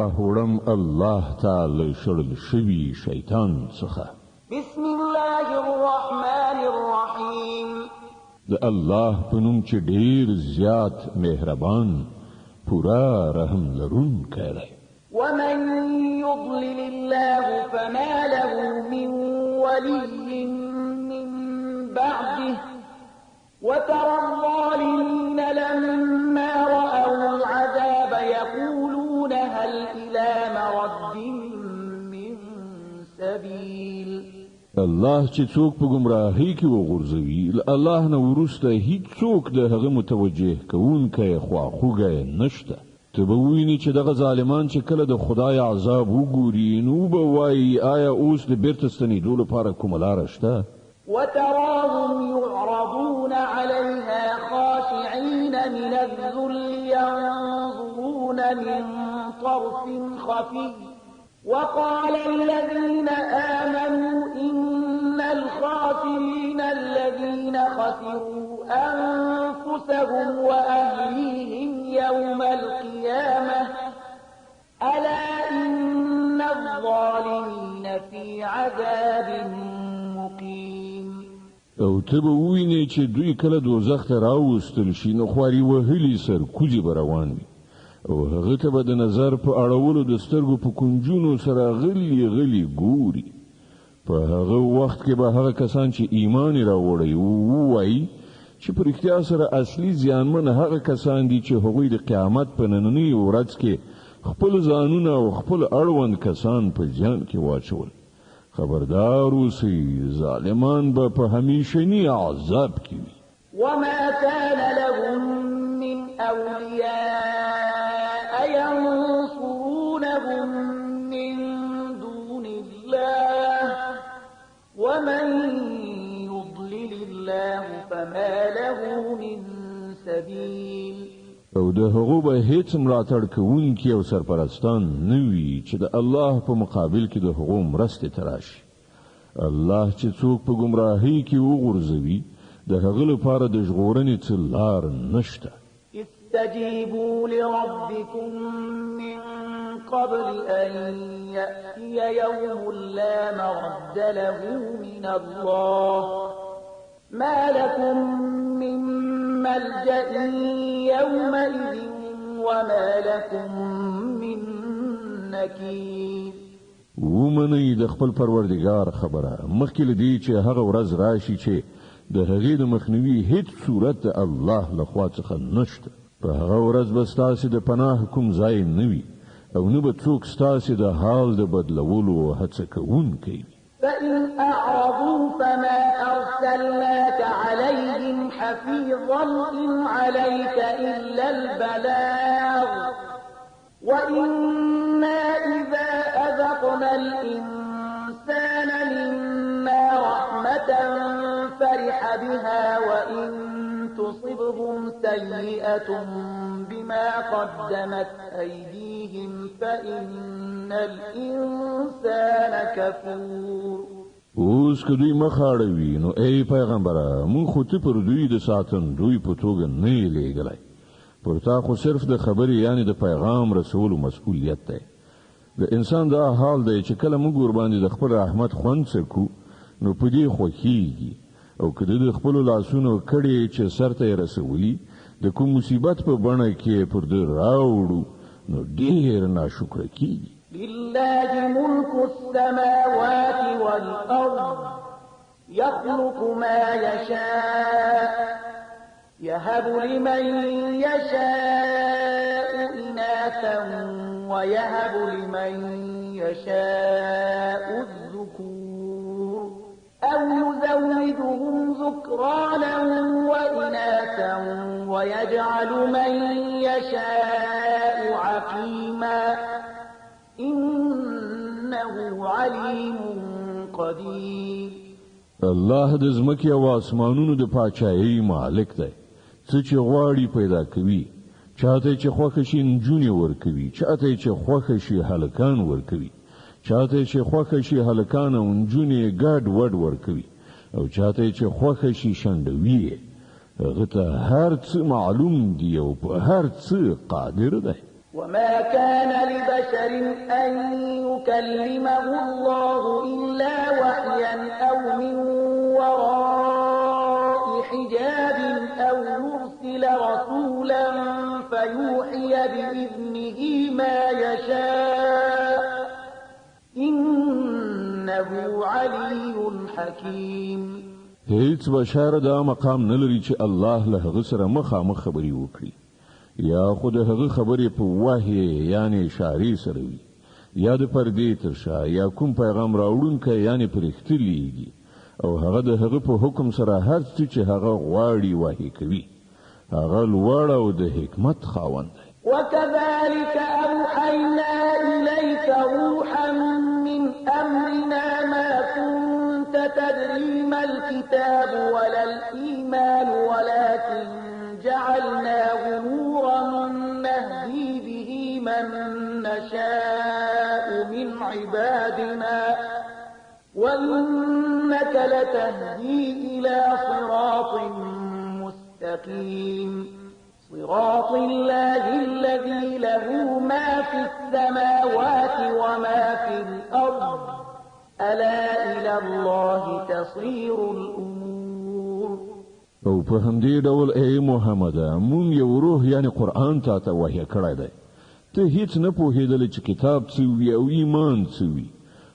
وړم الله ته له شړل شوي شیطان څخه. بسم الله الرحمن الرحیم. د الله په نوم چې ډیر زیات مهربان، پوره رحم لرونکی دی. ومن يضلل الله فما له من ولي من بعده وترى الظالمين لما رأوا العذاب يقولون هل إلى مرد من سبيل. الله چې څوک په ګمراهۍ کې وغورځوي، له الله نه وروسته هیڅوک د هغه متوجه کوونکی خواخوږی نشته. ته به ووینې چې دغه ظالمان چې کله د خدای عذاب وګوري، نو به وایي: آیا اوس د بیرته ستنېدو لپاره کومه لاره شته؟ وتراهم يعرضون عليها خاشعين من الذل ينظرون من طرف خفي وقال الذين آمنوا إن الخاسرين الذين خسروا أنفسهم وأهليهم يوم القيامة ألا إن الظالمين في عذاب مقيم. او ته به ووینې چې دوی کله دوزخ ته راوستل شي، نو خواري وهلي سر کوزي به روان وي، او هغه ته به د نظر په اړولو د سترګو په کنجونو سره غلي غلي ګوري. په هغه وخت کې به هغه کسان چې ایمان یې راوړی ووایي چې په رښتیا سره اصلي زیانمن هغه کسان دي چې هغوی د قیامت په نننۍ ورځ کې خپل ځانونه او خپل اړوند کسان په زیان کې واچول. خبردار اوسئ، ظالمان به په همیشني عذاب کې وي. وما كان لهم من أولياء ينصرونهم من دون الله ومن يضلل الله فما له من سبيل. او د هغو به هیڅ ملاتړ کوونکي او سرپرستان نه وي چې د الله په مقابل کې د هغو مرستې ته راشي. الله چې څوک په ګمراهۍ کې وغورځوي، د هغه لپاره د ژغورنې څه لار نشته. استجيبوا لربكم من قبل أن يأتي يوم لا مرد له من الله ما لكم من ملجأ يومئذ وما لكم من نكير. ومنئ د خپل پروردګار خبره مخکې له دې چې هغه ورځ راشي چې د هغې د مخنیوي هیڅ صورت د الله له خوا څخه نشته. په هغه ورځ به ستاسې د پناه کوم ځای نه وي، او نه به څوک ستاسې د حال د بدلولو هڅه کوونکی وي. فإن أعرضوا فما أرسلناك عليهم حفيظا إن عليك إلا البلاغ وإنا إذا أذقنا الإنسان منا رحمة فرح بها وإن تصبهم سيئة بما قدمت أيديهم فإن الإنسان كفور. اوس که دوی مخ اړوي، نو ای پیغمبره، مونږ خو ته پر دوی د ساتندوی په توګه نه یې لېږلی. پر تا خو صرف د خبرې، یعنې د پیغام رسولو مسؤلیت دی. د انسان دا حال دی چې کله موږ ورباندې د خپل رحمت خوند څکو، نو په دې خوښیږي، او که د خپلو لاسونو کړې چې سر ته یې رسولي د کوم مصیبت په بڼه کې پر ده راوړو، نو ډېر ناشکره کیږي. لله ملك السماوات والأرض يخلق ما يشاء يهب لمن يشاء إناثا ويهب لمن يشاء الذكور أو يزوجهم ذكرانا وإناثا ويجعل من يشاء عقيما إنه عليم قدير. الله د ځمکې او آسمانونو د پاچاهۍ مالک دی. څه چې غواړي پیدا کوي. چاته چې خوښه شي نجونې ورکوي، چاته چې خوښه شي هلکان ورکوي، چاته چې خوښه شي هلکان او نجونې ګډ وډ ورکوي، او چاته چې خوښه شي شنډوي یې. هغه ته هر څه معلوم دي او په هر څه قادر دی. وما كان لبشر أن يكلمه الله إلا وحيا أو من وراء حجاب أو يرسل رسولا فيوحي بإذنه ما يشاء إنه علي حكيم. هیڅ بشر دا مقام نه لري چې الله له هغه سره مخامخ خبرې وکړي، یا خو د هغه خبرې په وحی یعنی اشارې سره وي، یا د پردې تر شا، یا کوم پیغام راوړونکی یعنی پرښتې لیږي، او هغه د هغه په حکم سره هر څه چې هغه غواړي وحی کوي. هغه لوړ او د حکمت خاوند دی. وكذلك أوحينا إليك روحا من أمرنا ما كنت تدري ما الكتاب ولا الإيمان ولكن جعلناه نورا نهدي به من نشاء من عبادنا وإنك لتهدي إلى صراط مستقيم صراط الله الذي له ما في السماوات وما في الأرض ألا إلى الله تصير الأمور. او په همدې ډول ای محمد، مونږ یو روح یعنی قرآن تا ته وحی کړی دی. ته هیڅ نه پوهېدلې چې کتاب څه وي او ایمان څه وي،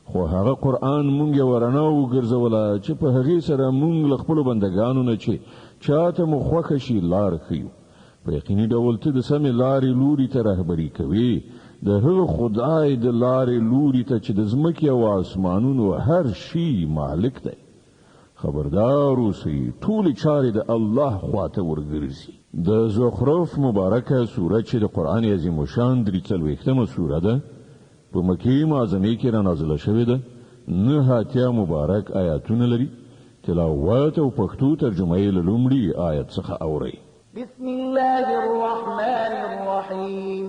خو هغه قرآن مونږ یوه رڼا وګرځوله چې په هغې سره مونږ له خپلو بندګانو نه چې چاته مو خوښه شي لار ښیو. په یقیني ډول ته د سمې لارې لوري ته رهبري کوي، د هغه خدای د لارې لوري ته چې د ځمکې او آسمانونو هر شي مالک دی. خبردار اوسئ، ټولې چارې د الله خواته ورګرځي. د زخرف مبارکه سوره چې د قرآن عظیم الشان 43 سوره ده، په مکې معظمې کې را نازله شوې ده. 89 مبارک آیاتونه لري. تلاوت او پښتو ترجمه یې له لومړي آیت څخه اورئ. بسم الله الرحمن الرحیم.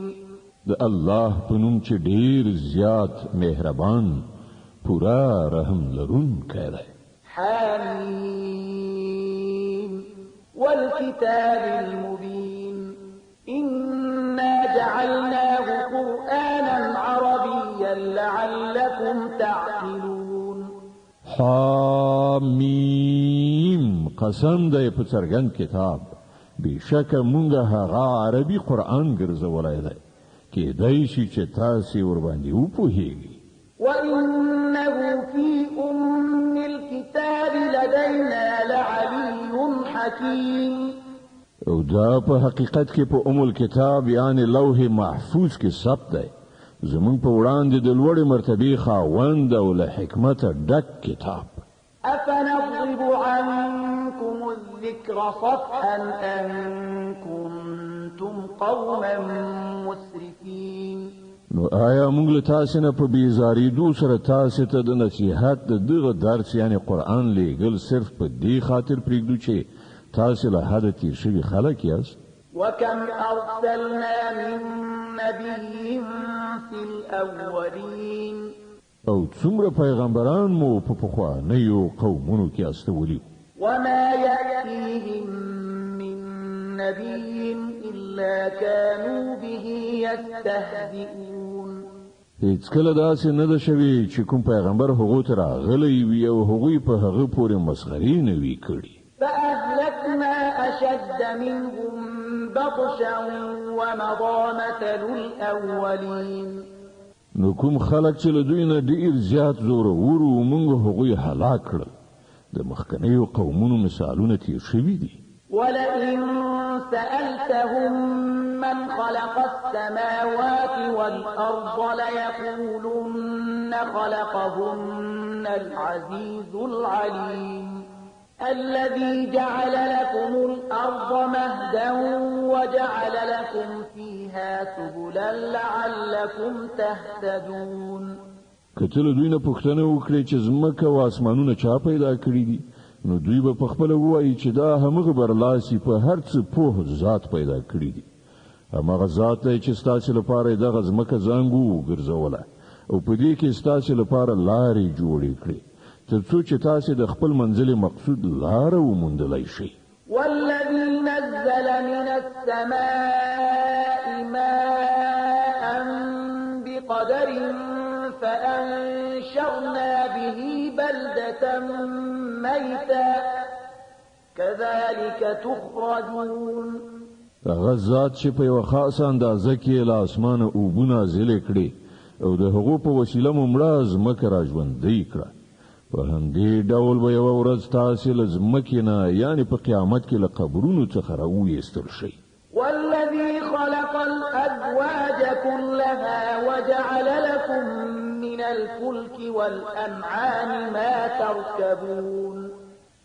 د الله په نوم چې ډیر زیات مهربان، پوره رحم لرونکی دی. حمیم والکتاب المبین إنا جعلناه قرآنا عربيا لعلكم تعقلون. حمیم، قسم دی په څرګند کتاب، بېشکه مونږ هغه عربي قرآن ګرځولی دی، کېدای شي چې تاسې ورباندې وپوهیږئ. وإنه في أم الكتاب لدينا لعلي حكيم. او دا په حقیقت کې په ام الکتاب یعنی لوح محفوظ کې ثبت دی، زمونږ په وړاندې د لوړې مرتبې خاوند او له حکمته ډک کتاب. أفنضرب عنكم الذكر صفحا أن كنتم قوما مسرفين. نو آیا موږ له تاسې نه په بیزارېدو سره تاسې ته د نصیحت د دغه درس یعنی قرآن لیږل صرف په دې خاطر پرېږدو چې تاسې له حده تېر شوي خلک یاست؟ وكم أرسلنا من نبي في الأولين. او څومره پیغمبران مو په پخوانیو قومونو کې استولي. وما يأتيهم من نبي إلا كانوا به يستهزئون. هیڅکله داسې نه ده شوې چې کوم پیغمبر هغو ته راغلی وي او هغوی په هغه پورې مسخرې نه وي کړي. فأهلكنا أشد منهم بطشا ومضى مثل الأولين. نو کوم خلک چې له دوی نه ډېر زیات زورور وو، موږ هغوی هلاک کړل. د مخکنیو قومونو مثالونه تېر شوي دي. ولئن سألتهم من خلق السماوات والأرض ليقولن خلقهن العزيز العليم الذي جعل لكم الأرض مهدا وجعل لكم فيها سبلا لعلكم تهتدون. که ته له دوی نه پوښتنه وکړې چې ځمکه او آسمانونه چا پیدا کړي دي، نو دوی به پخپله ووایي چې دا همغه برلاسی په هر څه پوه ذات پیدا کړي دي. همغه ذات دی چې ستاسې لپاره یې دغه ځمکه زانګو وګرځوله او په دې کې ستاسې لپاره لارې جوړې کړې، تر څو چې تاسې د خپل منزل مقصود لاره وموندلی شئ. والذي نزل من السماء ماء بقدر فأنشرنا به بلدة ميتا كذلك تخرجون. هغه ذات چې په یوه خاصه اندازه کې له اسمانه اوبه نازلې کړې او د هغو په وسیله مو مړه ځمکه را ژوندۍ کړه، په همدې ډول به یوه ورځ تاسې له ځمکې نه، یعنې په قیامت کې له قبرونو څخه راویستل شئ. والذي خلق الأزواج كلها وجعل لكم من الفلك والأنعام ما تركبون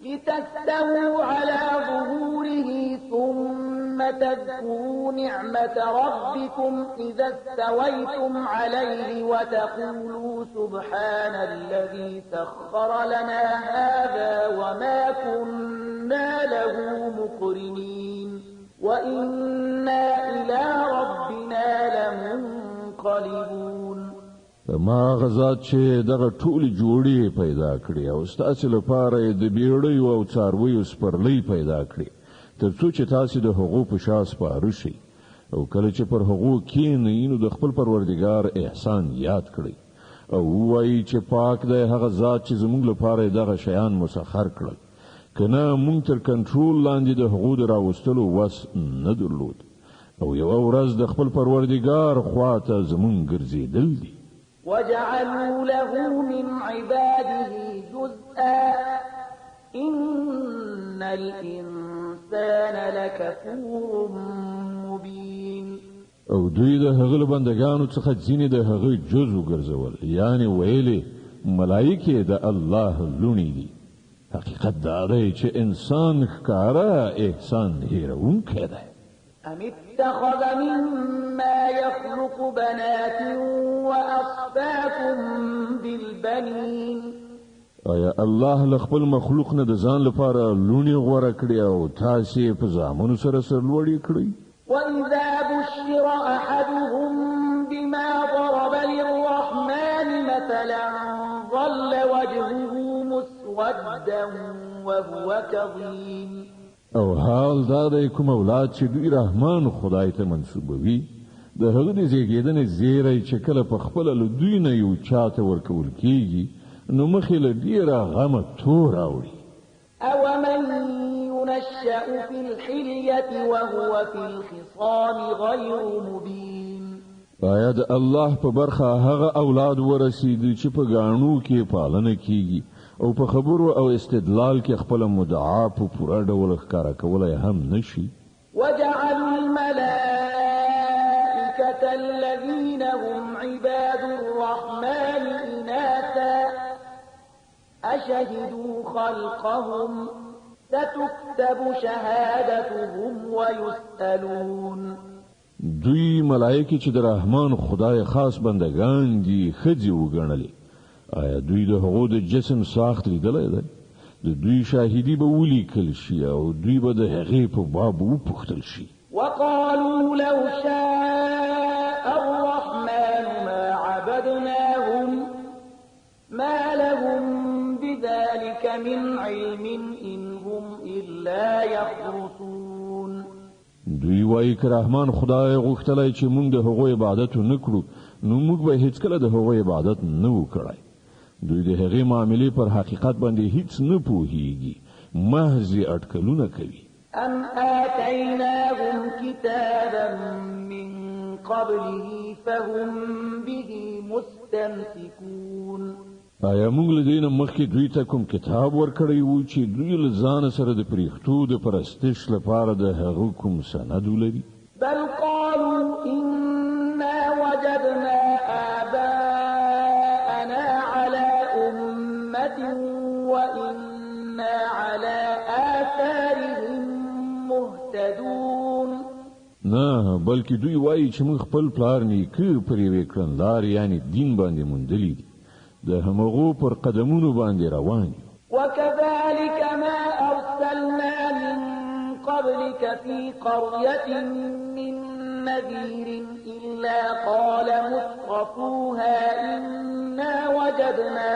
لتستووا على ظهوره ثم تذكروا نعمة ربكم إذا استويتم عليه وتقولوا سبحان الذي سخر لنا هذا وما كنا له مقرنين وإنا إلى ربنا لمنقلبون. ما هغه ذات چې دغه ټولې جوړې پیدا کړې او ستاسې لپاره یې د بیړیو او څارویو سپرلۍ پیدا کړې، تر څو چې تاسې د هغو په شا سپاره شئ، او کله چې پر هغو کښېنئ نو د خپل پروردګار احسان یاد کړئ او ووایئ چې پاک دی هغه ذات چې زموږ لپاره یې دغه شیان مسخر کړل، که نه موږ تر کنټرول لاندې د هغو د راوستلو وس نه درلود، او یوه ورځ د خپل پروردګار خواته زموږ ګرځېدل دي. وجعلوا له من عباده جزءا إن الإنسان لكفور مبين. او دوی د هغه له بندګانو څخه ځینې د هغه جز وګرځول، یعنې ویلې ملایکې د الله لوڼې دي. حقیقت دا دی چې انسان ښکاره احسان هېروونکی دی. أم اتخذ مما يخلق بنات وأصفاكم بالبنين. آیا الله له خپل مخلوق نه د ځان لپاره لوڼې غوره کړې او تاسې په زامنو سره سرلوړي کړئ؟ وإذا بشر أحدهم بما ضرب للرحمن مثلا ظل وجهه مسودا وهو كظيم. او حال دا دی کوم اولاد چې دوی رحمان خدای ته منسوبوي، د هغه د زیږېدنې زیری چې کله په خپله له دوی نه یو چاته ورکول کیږي نو مخ یې له ډېره غمه تور اوړي. أومن ينشأ في الحلية وهو في الخصام غير مبين. آیا د الله په برخه هغه اولاد ورسېد چې په ګاڼو کې پالنه کیږي او په خبرو او استدلال کې خپله مدعا په پوره ډول ښکاره کولی هم نشي؟ وجعلوا الملائكة الذين هم عباد الرحمن إناثا أشهدوا خلقهم ستكتب شهادتهم ويسألون. دوی ملایکې چې د رحمان خدای خاص بندگان دي ښځې وګڼلې. آیا دوی د هغو د جسم ساخت لیدلی دی؟ د دوی شاهدي به ولیکل شي او دوی به د هغې په باب وپوښتل شي. وقالوا لو شاء الرحمن ما عبدناهم ما لهم بذلك من علم إن هم إلا يخرصون. دوی وایي که رحمان خدای غوښتلی چې موږ د هغو عبادت ونه کړو نو موږ به هیڅکله د هغو عبادت نه وو کړی. دوی د هغې معاملې پر حقیقت باندې هیڅ نه پوهیږي، محض یې اټکلونه کوي. أم آتيناهم كتابا من قبله فهم به مستمسكون. آیا موږ له دې نه مخکې دوی ته کوم کتاب ورکړی و چې دوی له ځانه سره د پرښتو د پرستش لپاره د هغه کوم سند ولري؟ بل قالوا إنا وجدنا آباءنا على أمة وإنا على آثارهم مهتدون. نه، بلکې دوی وایي چې موږ خپل پلار نیکه پر یوې کړنلارې یعنې دین باندې موندلي دي، د همغو پر قدمونو باندې روان یو. وكذلك ما أرسلنا من قبلك في قرية من نذير إلا قال مترفوها إنا وجدنا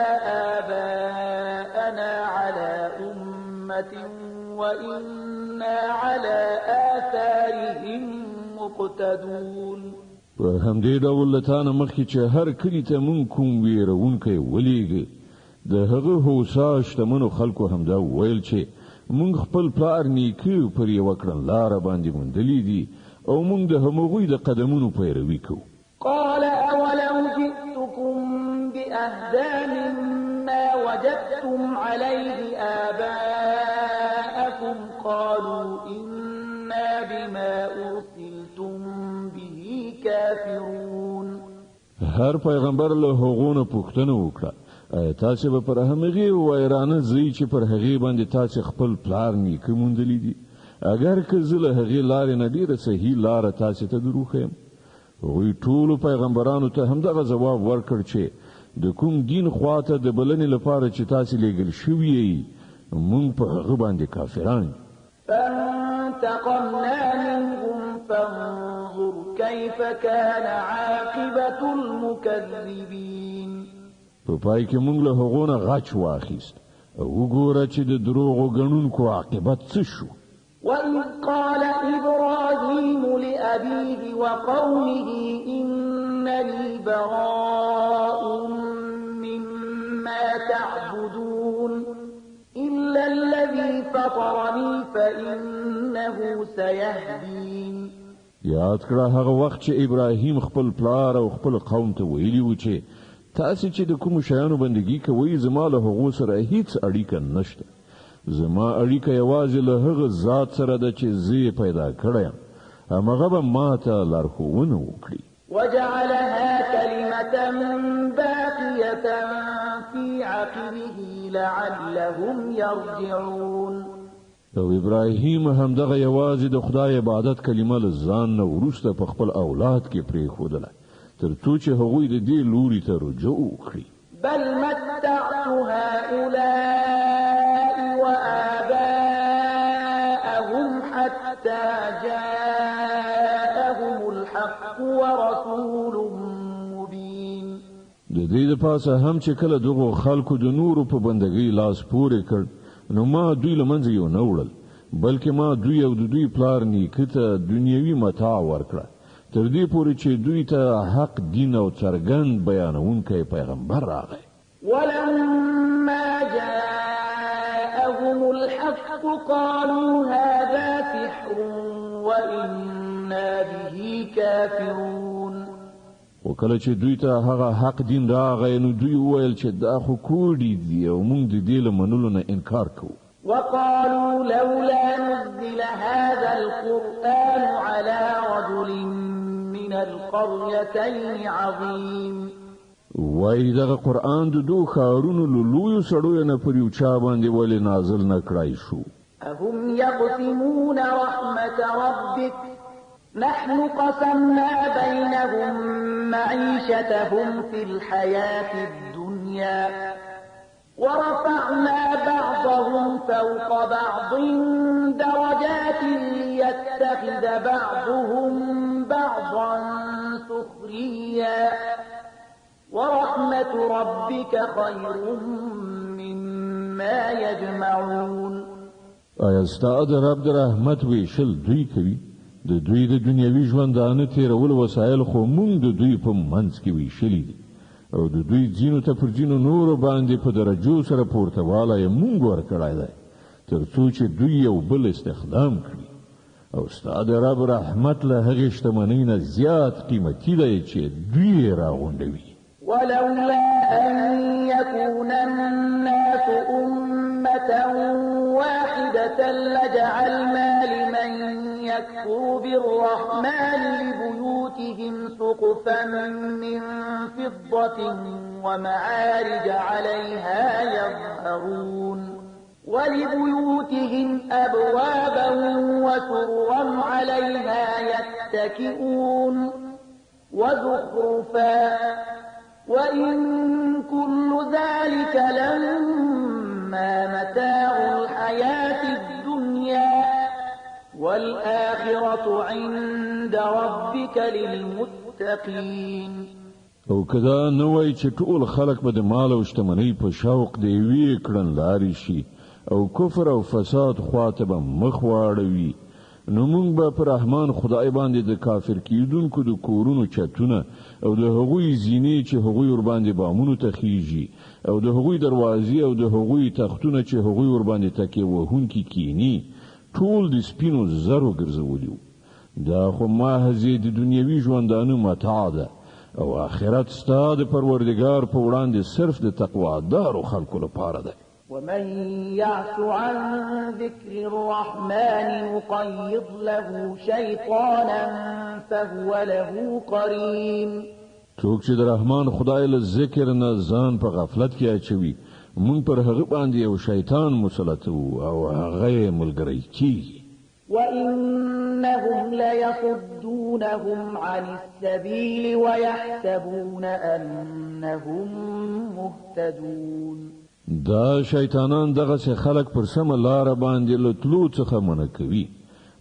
آباءنا على أمة وإنا على آثارهم مقتدون. په په همدې ډول له تا نه مخکې چې هر کلي ته مونږ کوم ویرونکی ولیږه، د هغه هوسا شتمنو خلکو همدا ویل چې مونږ خپل پلار نیکه پر یوه کړنلاره باندې موندلي دي او مونږ د همغوی د قدمونو پیروي کوو. قال أولو جئتكم بأهدى مما وجدتم عليه آباءكم قالوا إنا بما أرسلتم به كافرون. هر پیغمبر له هغو نه پوښتنه وکړه، آیا تاسې به پر همغې ویرانه ځئ چې پر هغې باندې تاسې خپل پلار نیکه موندلي دي؟ اګر که زه له هغې لارې نه ډېره صحیح لاره تاسې ته دروښیم. هغوی ټولو پیغمبرانو ته همدغه ځواب ورکړ چې د کوم دین خواته د بلنې لپاره چې تاسې لیږل شوي یئ، مونږ په هغه باندې کافران یو. فانتقمنا منهم فانظر كيف كان عاقبة المكذبين. په پای کې مونږ له هغو نه غچ واخیست او وګوره چې د دروغو ګڼونکو عاقبت څه شو. وإذ قال إبراهيم لأبيه وقومه إنني براء مما تعبدون إلا الذي فطرني فإنه سيهدين. یاد کړه هغه وخت چې ابراهیم خپل پلار او خپل قوم ته ویلي وو چې تاسې چې د کومو شیانو بندګي کوئ زما له هغو سره هیڅ اړیکه نشته، زما اړیکه یوازې له هغه ذات سره ده چې زه یې پیدا کړی یم، همغه به ما ته لارښوونه وکړي. وجعلها كلمة باقية في عقبه لعلهم يرجعون. او ابراهیم همدغه یوازې د خدای عبادت کلمه له ځان نه وروسته په خپل اولاد کې پرېښودله تر څو چې هغوی د دې لوري ته رجوع وکړي. بل متعت هؤلاء وآباءهم حتى جاءهم الحق ورسول مبين. د دې لپاره هم چې کله دغو خلکو د نورو په بندګۍ لاس پورې کړ، نو ما دوی له منځه یو نه وړل، بلکې ما دوی او د دوی پلار نیکه ته دنیوي متاع ورکړه تر دې پورې چې دوی ته حق دین او څرګند بیانوونکی پیغمبر راغی. ولما جاءهم الحق قالوا هذا سحر وإنا به كافرون. خو کله چې دوی ته هغه حق دین راغی نو دوی وویل چې دا خو کوډې دي او موږ د دې له منلو نه انکار کوو. وقالوا لولا نزل هذا القرآن على رجل من القريتين عظيم. وایي دغه قرآن د دوو ښارونو له لویو سړیو نه پر یو چا باندې ولې نازل نه کړای شو؟ أهم يقسمون رحمة ربك نحن قسمنا بينهم معيشتهم في الحياة الدنيا ورفعنا بعضهم فوق بعض درجات ليتخذ بعضهم بعضا سخريا ورحمة ربك خير مما يجمعون. آیا ستا د رب د رحمت ویشل دوی کوي؟ د دوی د دنیوي ژوندانه تېرولو وسایل خو موږ د دوی په منځ کې ویشلي دي او د دوی ځینو ته پر ځینو نورو باندې په درجو سره پورته والی یې موږ ورکړی دی تر څو چې دوی یو بل استخدام کړي، او ستا د رب رحمت له هغې شتمنۍ نه زیات قیمتي دی چې دوی یې راغونډوي. ولولا أن يكون الناس أمة واحدة لجعلنا لمن يكفر بالرحمن لبيوتهم سقفا من فضة ومعارج عليها يظهرون ولبيوتهم أبوابا وسررا عليها يتكئون وزخرفا وإن كل ذلك لما متاع الحياة الدنيا والآخرة عند ربك للمتقين. او که دا نه وای چې ټول خلک به د مال او شتمنۍ په شوق د یوې کړنلارې شي او کفر او فساد خواته به مخ واړوي، نو موږ به پر رحمان خدای باندې د کافر کیدونکو د کورونو چتونه او د هغوی زینې چې هغوی ورباندې بامونو ته خیژي او د هغوی دروازې او د هغوی تختونه چې هغوی ورباندې تکیه وهونکي کیني، ټول د سپینو زرو ګرځولي وو. دا خو محض د دنیوي ژوندانه متاع ده او آخرت ستا د پروردګار په وړاندې صرف د تقوادارو خلکو لپاره دی. ومن يعش عن ذكر الرحمن نقيض له شيطانا فهو له قرين. څوک چې د رحمان خدای له ذکر نه ځان په غفلت کې اچوي، مونږ پر هغه باندې یو شیطان مسلطوو او هغه یې ملګری کیږي. وإنهم ليصدونهم عن السبيل ويحسبون أنهم مهتدون. دا شیطانان دغسې خلک پر سمه لاره باندې له تلو څخه منع کوي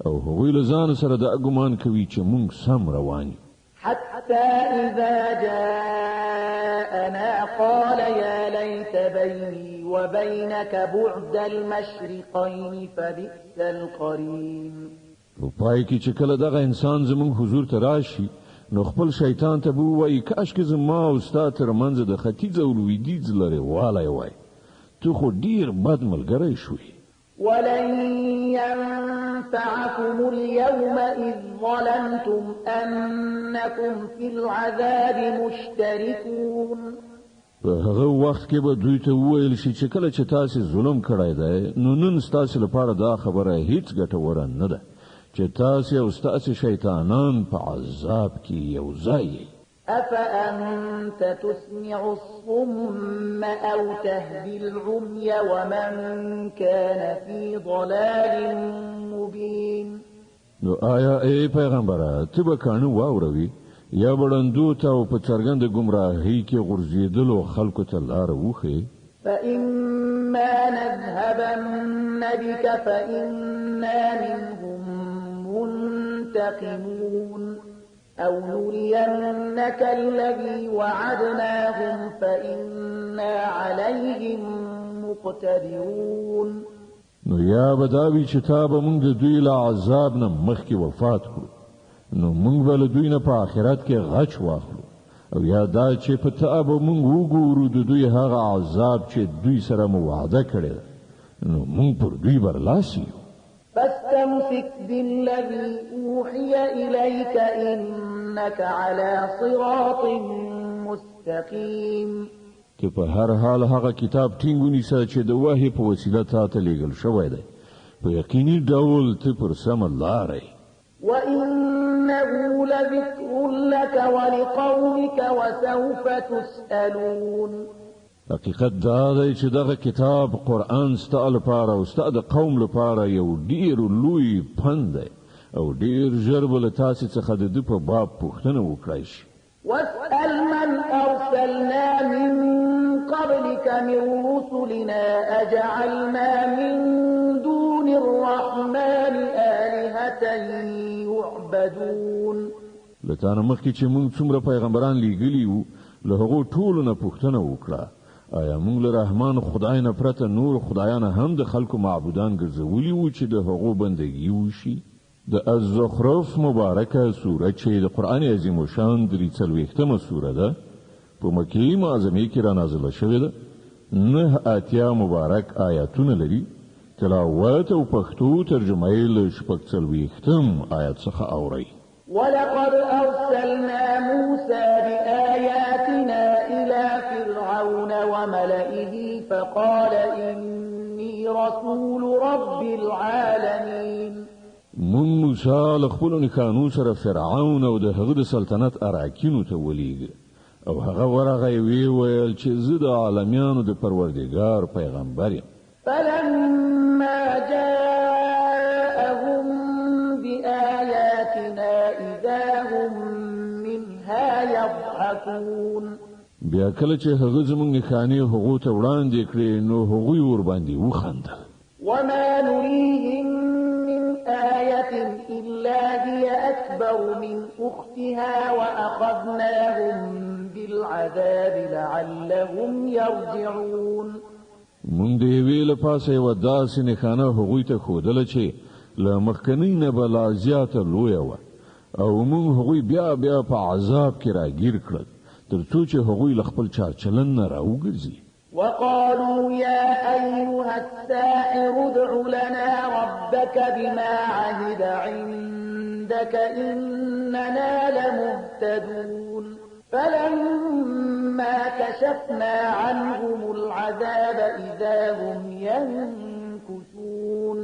او هغوی له ځان سره دا ګمان کوي چې مونږ سم روان یو. حتى إذا جاءنا قال يا ليت بيني وبينك بعد المشرقين فبئس القرين. په پای کې چې کله دغه انسان زمونږ حضور ته راشي، نو خپل شیطان ته به ووایي کاشکې زما او ستا ترمنځ د ختیځ او لویدیځ لرې والی وای، ته خو ډیر بد ملګری شوې. ولن ينفعكم اليوم إذ ظلمتم أنكم في العذاب مشتركون. په هغه وخت کې به دوی ته وویل شي چې کله چې تاسې ظلم کړی دی، نو نن ستاسې لپاره دا خبره هیڅ ګټوره نه ده چې تاسې او ستاسې شیطانان په عذاب کې یو ځای یئ. أفأنت تسمع الصم أو تهدي العمي ومن كان في ضلال مبين. نو آیا ای پیغمبره، ته به کاڼه واوروي یا به ړندو ته او په څرګنده ګمراهۍ کې غورځېدلو خلکو ته لاره وښیې؟ فإما نذهبن بك فإنا منهم منتقمون أو نرينك الذي وعدناهم فإنا عليهم مقتدرون. نو یا به دا وي چې تا به موږ د دوی له عذاب نه مخکې وفات کړو، نو موږ به له دوی نه په آخرت کې غچ واخلو، او یا دا چې په تا به موږ وګورو د دوی هغه عذاب چې دوی سره مو وعده کړې ده، نو موږ پر دوی برلاسي یو. فاستمسك بالذي أوحي إليك إنك على صراط مستقيم. ته په هر حال هغه کتاب ټینګ ونیسه چې د وحي په وسیله تا ته لیږل شوی دی، په یقیني ډول ته پر سمه لاره یې. وإنه لذكر لك ولقومك وسوف تسألون. حقیقت دا دی چې دغه کتاب قرآن ستا لپاره او ستا د قوم لپاره یو ډیر لوی پند دی، او ډیر ژر به له تاسې څخه د ده په باب پوښتنه وکړای شي. واسأل من أرسلنا من قبلك من رسلنا أجعلنا من دون الرحمن آلهة يعبدون. له تا نه مخکې چې موږ څومره پیغمبران لیږلي وو، له هغو ټولو نه پوښتنه وکړه، آیا موږ له رحمان خدای نه پرته نور خدایان هم د خلکو معبودان ګرځولي وو چې د هغو بندګي وشي؟ د الزخرف مبارکه سوره چې د قرآن عظیم الشان 43 سوره ده، په مکې معظمې کې را نازله شوې ده، 89 مبارک آیاتونه لري. تلاوت او پښتو ترجمه یې له 46 آیت څخه اورئ. ولقد أرسلنا موسى بآياتنا إلى فرعون وملئه فقال إني رسول رب العالمين. مونږ موسی له خپلو نښانو سره فرعون او د هغه د سلطنت اراکینو ته ولیږه، او هغه ورغی ویې ویل چې زه د عالمیانو د پروردګار پیغمبر یم. فلما جاءهم بآياتنا إذا هم منها يضحكون. بیا کله چې هغه زموږ نښانې هغو ته وړاندې کړې، نو هغوی ورباندې وخندل. وما نريهم من آية إلا هي أكبر من أختها وأخذناهم بالعذاب لعلهم يرجعون. مونږ د یوې له پاسه یوه داسې نښانه هغوی ته ښودله چې له مخکنۍ نه به لا زیاته لویه وه، او موږ هغوی بیا بیا په عذاب کې راګیر کړل تر څو چې هغوی له خپل چارچلن نه راوګرځي. وقالوا يا أيها الساحر ادع لنا ربك بما عهد عندك إننا لمهتدون. فلما كشفنا عنهم العذاب إذا هم ينكثون.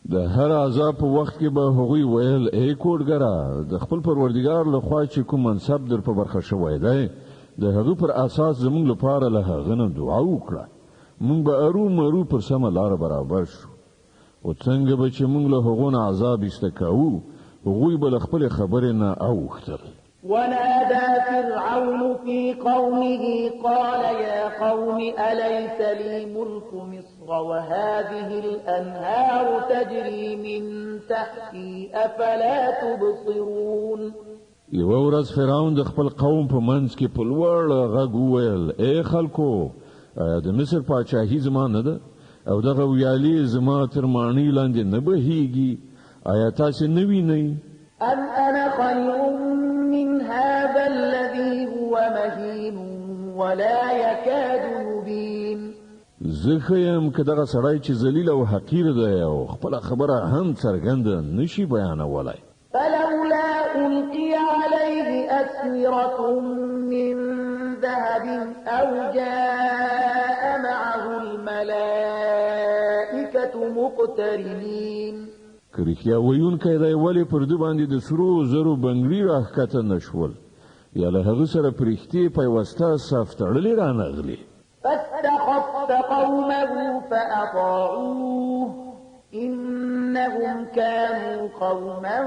د هر عذاب په وخت کې به هغوی ویل: ای کوډګره، د خپل پروردګار له خوا چې کوم منصب در په برخه شوی دی، د هغه پر اساس زموږ لپاره له هغه نه دعا وکړه، موږ به ارو مرو پر سمه لاره برابر شو. او څنګه به چې موږ له هغو نه عذاب ایسته کوو، هغوی به له خپلې خبرې نه اوښتل. ونادى فرعون في قومه قال يا قوم أليس لي ملك مصر وهذه الأنهار تجري من تحتي أفلا تبصرون. یوه ورځ فرعون د خپل قوم په منځ کې په لوړ غږ وویل: ای خلکو، آیا د مصر پاچاهي زما نه ده؟ او دغه ویالې زما تر ماڼۍ لاندې نه بهیږي؟ آیا تاسې نه وینئ؟ أم أنا خير من هذا الذي هو مهين ولا يكاد يبين. زه ښه یم که دغه سړی چې ذلیل او حقیر دی او خپله خبره هم څرګنده نشي بیانولی. فلولا ألقي عليه أسورة من ذهب أو جاء معه الملائكة مقترنين. که رښتیا ویونکی دی، ولې پر ده باندې د سرو زرو بنګړي راښکته نه شول، یا له هغه سره پرښتې پیوسته صف تړلې رانغلې؟ فاستخف قومه فأطاعوه إنهم كانوا قوما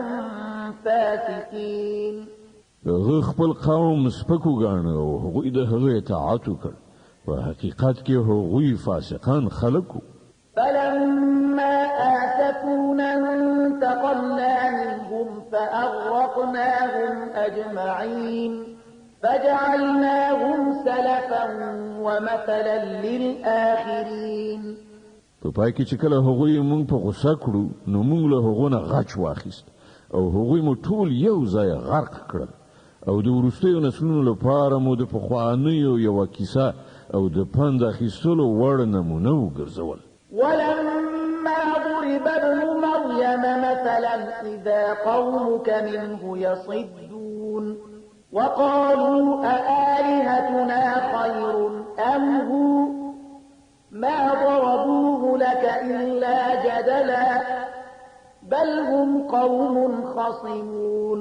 فاسقين. هغه خپل قوم سپک وګاڼه او هغوی د هغه اطاعت وکړ. په حقیقت کې هغوی فاسقان خلک وو. فلما آسفونا انتقمنا منهم فأغرقناهم أجمعين فجعلناهم سلفا ومثلا للآخرين. په پای کې چې کله هغوی موږ په غوسه کړو، نو موږ له هغو نه غچ واخیست او هغوی مو ټول یو ځای غرق کړل، او د وروستیو نسلونو لپاره مو د پخوانیو یوه کیسه او د پند اخیستلو وړ نمونه وګرځول. ولما ضرب ابن مريم مثلا إذا قومك منه يصدون وقالوا أآلهتنا خير أم هو ما ضربوه لك إلا جدلا بل هم قوم خصمون.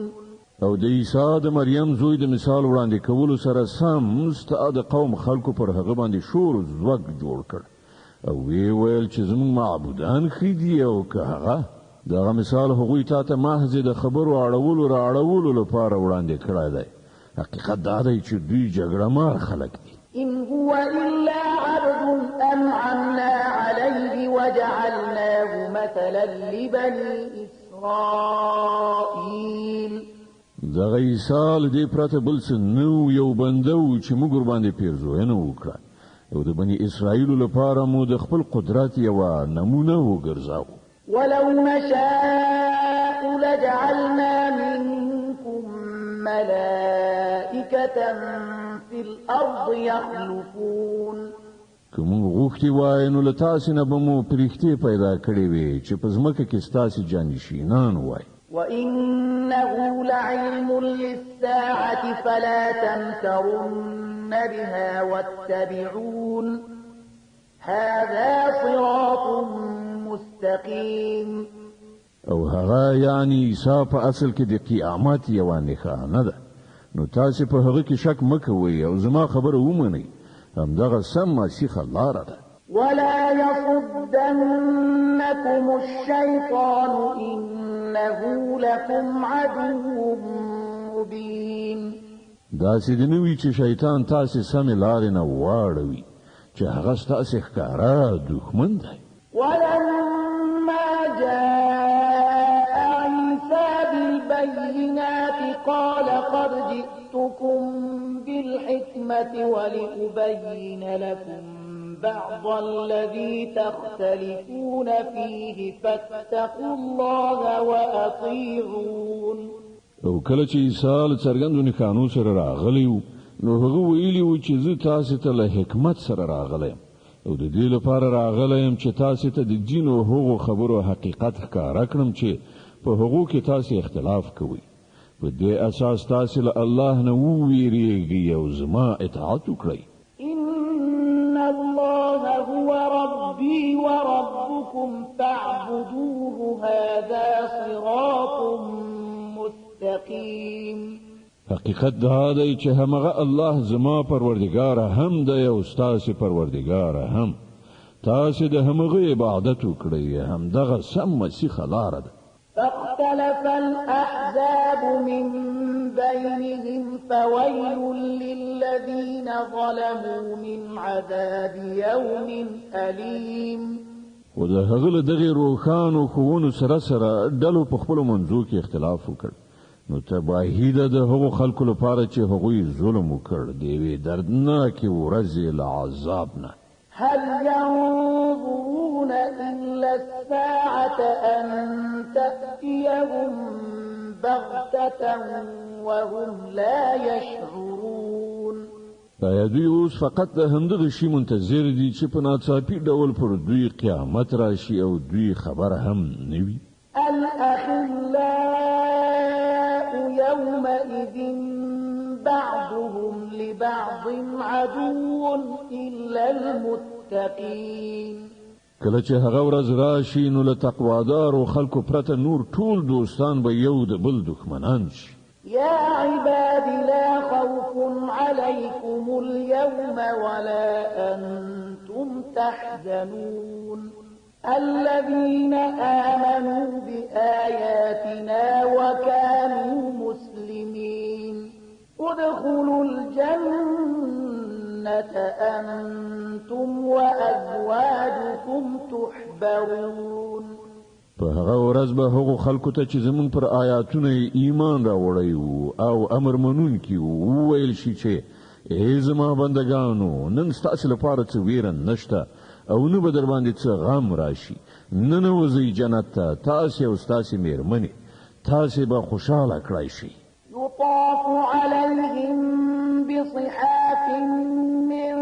او د عیسی د مریم زوی د مثال وړاندې کولو سره سم ستا د قوم خلکو پر هغه باندې شور و ځوږ جوړ کړ او ویې ویل چې زموږ معبودان ښه دي او که هغه. دغه مثال هغوی تا ته محض د خبرو اړولو را اړولو لپاره وړاندې کړی دی. حقیقت دا دی چې دوی جګړه مار خلک دي. إن هو إلا عبد أنعمنا عليه وجعلناه مثلا لبني إسرائيل. دغه عیسی له دې پرته بل څه نه و، یو بنده و چې موږ ورباندې پیرزوینه وکړه او د بني اسرائیلو لپاره مو د خپل قدرت یوه نمونه وګرځاوه. ولو نشاء لجعلنا منكم ملائكة في الأرض يخلفون. که موږ غوښتي وای نو له تاسې نه به مو پرښتې پیدا کړې وې چې په ځمکه کې ستاسې جانشینان وای. وإنه لعلم للساعة فلا تمترن بها واتبعون هذا صراط مستقيم. او هغه یعنی عیسی په اصل کې د قیامت یوه نښانه ده، نو تاسې په هغه کې شک مه کوئ او زما خبره ومنئ، همدغه سمه سیخه لاره ده. ولا يصدنكم الشيطان إنه لكم عدو مبين. داسې دې نه وي چې شیطان تاسې سمې لارې نه واړوي، چې هغه ستاسې ښکاره دښمن دی. ولما جاء عيسى بالبينات قال قد جئتكم بالحكمة ولأبين لكم بعض الذي تختلفون فيه فاتقوا الله وأطيعون. او کله چې عیسی له څرګندو نښانو سره راغلی و، نو هغه ویلي و چې زه تاسې ته له حکمت سره راغلی یم او د دې لپاره راغلی یم چې تاسې ته د ځینو هغو خبرو حقیقت ښکاره کړم چې په هغو کې تاسې اختلاف کوئ. په دې اساس تاسې له الله نه وویریږئ او زما اطاعت وکړئ. إن الله هو ربي وربكم فاعبدوه هذا صراط مستقيم. حقیقت دا دی چې همغه الله زما پروردګار هم دی او ستاسې پروردګار هم. تاسې د همغه عبادت وکړئ، همدغه سمه سیخه لاره ده. فاختلف الأحزاب من بينهم فويل للذين ظلموا من عذاب يوم أليم. خو د هغه له دغې روښانو ښوونو سره سره ډلو په خپلو منځو کې اختلاف وکړ، نو تباهي ده د هغو خلکو لپاره چې هغوی ظلم وکړ د یوې دردناکې ورځې له عذاب نه. هل ينظرون إلا الساعة أن تأتيهم بغتة وهم لا يشعرون. آیا دوی اوس فقط د همدغه شي منتظر دي چې په ناڅاپي ډول پر دوی قیامت راشي او دوی خبر هم نه وي؟ الأخلاء يومئذ بعضهم لبعض عدو إلا المتقين. کله چې هغه ورځ راشي نو له تقوادارو خلکو پرته نور ټول دوستان به یو د بل دښمنان شي. يا عباد لا خوف عليكم اليوم ولا أنتم تحزنون. الذين آمنوا بآياتنا وكانوا مسلمين ادخلوا الجنة أنتم وأزواجكم تحبرون. په هغه ورځ به هغو خلکو ته چې زموږ پر آیاتونو یې ایمان راوړی وو او امر منونکي وو وویل شي چې ای زما بندګانو، نن ستاسې لپاره څه ویره نشته او نه به در باندې څه غم راشي. ننوځئ جنت ته تاسې او ستاسې میرمنې، تاسې به خوشحاله کړای شي. يطاف عليهم بصحاف من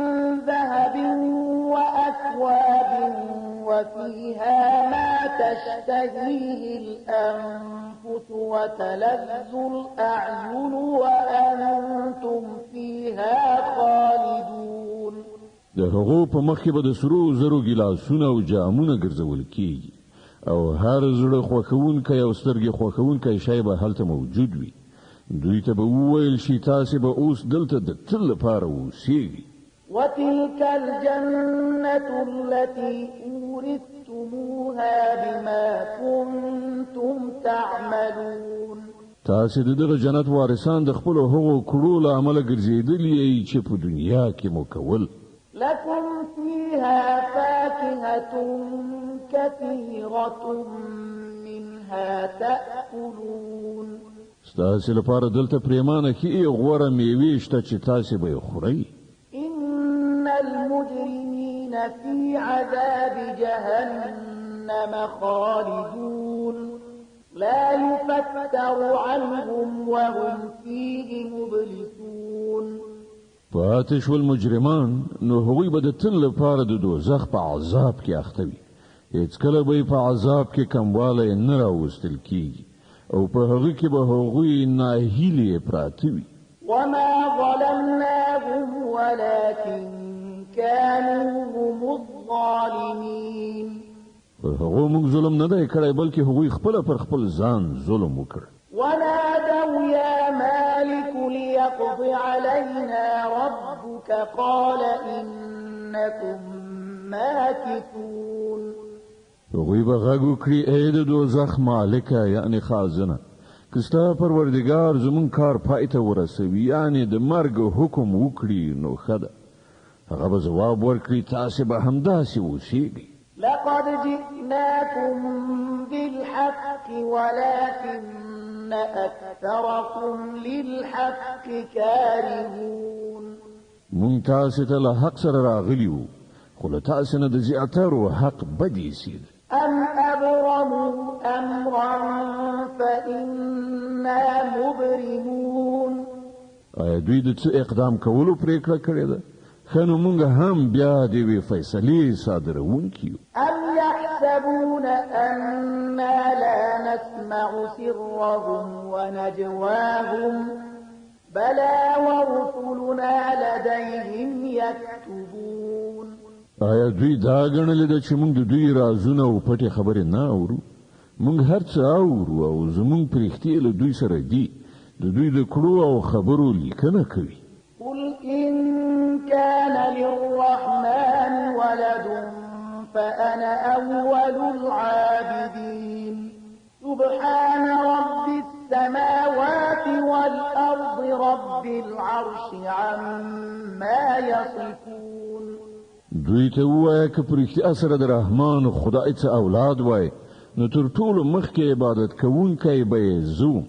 ذهب وأكواب وفيها ما تشتهيه الأنفس وتلذ الأعين وأنتم فيها خالدون. د هغو په مخ کې به د سرو زرو ګیلاسونه او جامونه ګرځول کیږي او هر زړه خوښوونکی او سترګې خوښوونکی شی به هلته موجود وي. دوی ته به وویل شي تاسې به اوس دلته د تل لپاره اوسیږئ. وتلك الجنة التي أورثتموها بما كنتم تعملون. تاسې د دغه جنت وارثان د خپلو هغو کړو له امله ګرځېدلي یئ چې په دنیا کې مو کول. لكم فيها فاكهة كثيرة منها تأكلون. ستاسې لپاره دلته پریمانه ښې غوره میوې شته چې تاسې به یې خورئ. إن المجرمين في عذاب جهنم خالدون لا يفتر عنهم وهم فيه مبلسون. پاتې شول مجرمان، نو هغوی به د تل لپاره د دوزخ په عذاب کې اخته وي. هیڅکله به یې په عذاب کې کموالی نه راوستل کیږي او په هغه کې به هغوی ناهیلي پراته وي. وما ظلمناهم ولكن كانوا هم الظالمين. پر هغو موږ ظلم نه دی کړی، بلکې هغوی خپله پر خپل ځان ظلم وکړ. ونادوا يا مالك ليقض علينا ربك قال إنكم ماكثون. هغوی به غږ وکړي ای د دوزخ مالکه، یعنې خازنه، که ستا پروردګار زموږ کار پای ته ورسوي، یعنې د مرګ حکم وکړي، نو ښه ده. هغه به ځواب ورکړي تاسې به همداسې اوسیږئ. لقد جئناكم بالحق ولكن أكثركم للحق كارهون. مونږ تاسې ته له حق سره راغلي وو، خو له تاسې نه د زیاترو حق بد ایسېده. أم أبرموا أمرا فإنا مبرمون. آیا دوی د څه اقدام کولو پرېکړه کړې ده؟ ښه نو مونږ هم بیا د یوې فیصلې صادروونکي یو. أم يحسبون أنا لا نسمع سرهم ونجواهم بلى ورسلنا لديهم يكتبون. آیا دوی دا ګڼلې ده چې موږ د دوی رازونه او پټې خبرې نه اورو؟ موږ هر څه اورو او زموږ پرښتې له دوی سره دي، د دوی د کړو او خبرو لیکنه کوي. قل إن كان للرحمن ولد فأنا أول العابدين. سبحان رب السماوات والأرض رب العرش عما يصفون. دوی ته ووایه که په رښتیا سره د رحمان خدای څه اولاد وای، نو تر ټولو مخکې عبادت کوونکی به یې زه وم.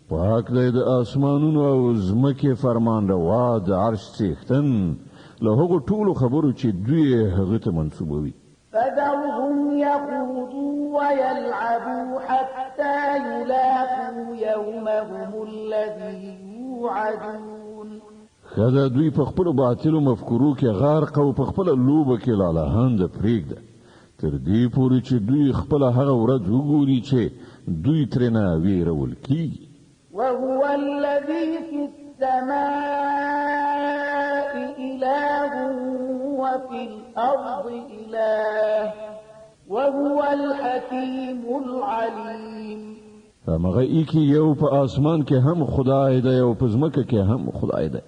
پاک دی د آسمانونو او ځمکې فرمانروا، د عرش څښتن، له هغو ټولو خبرو چې دوی یې هغه ته منسوبوي. فذرهم يخوضوا ويلعبوا حتى يلاقوا يومهم الذي يوعدون. ښه ده دوی په خپلو باطلو مفکورو کې غرق او په خپله لوبه کې لالهانده پرېږده، تر دې پورې چې دوی خپله هغه ورځ وګوري چې دوی ترېنه ویرول کیږي. وهو الذي في السماء إله وفي الأرض إله وهو الحكيم العليم. همغه ایکي یو په آسمان کې هم خدای دی او په ځمکه کې هم خدای دی،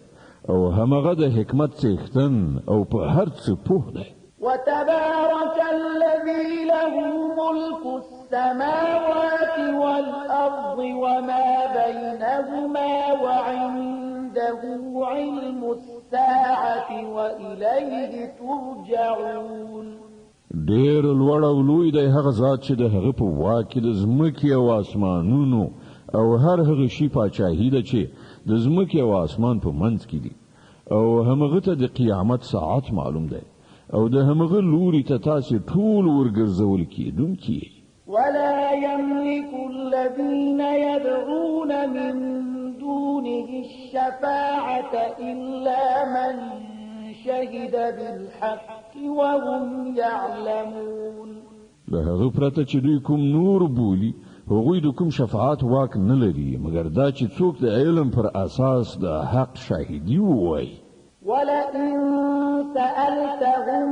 او همغه د حکمت څښتن او په هر څه پوه دی. وتبارك الذي له ملك السماوات والأرض وما بينهما وعنده علم الساعة وإليه ترجعون. ډېر لوړ او لوی دی هغه ذات چې د هغه په واک کې د ځمکې او آسمانونو او هر هغه شي پاچاهي ده چې د ځمکې او آسمان په منځ کې دي، او همغه ته د قیامت ساعت معلوم دی، او د همغه لوري ته تاسې ټول ورګرځول کېدونکي یئ. ولا يملك الذين يدعون من دونه الشفاعة إلا من شهد بالحق وهم يعلمون. له هغه پرته چې دوی کوم نور بولي، هغوی د کوم شفاعت واک نه لري، مګر دا چې څوک د علم پر اساس د حق شاهدي ووایي. ولئن سألتهم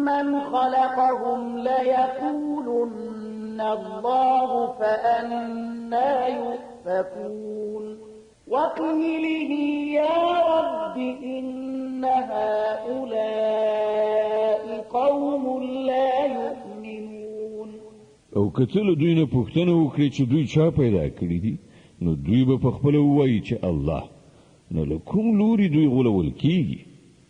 من خلقهم ليقولن الله فأنى يؤفكون. وقيله يا رب إن هؤلاء قوم لا يؤمنون. او که ته له دوی نه پوښتنه وکړې چې دوی چا پیدا کړي دي، نو دوی به په خپله ووایي چې الله. نو له کوم لوري دوی غولول کیږي؟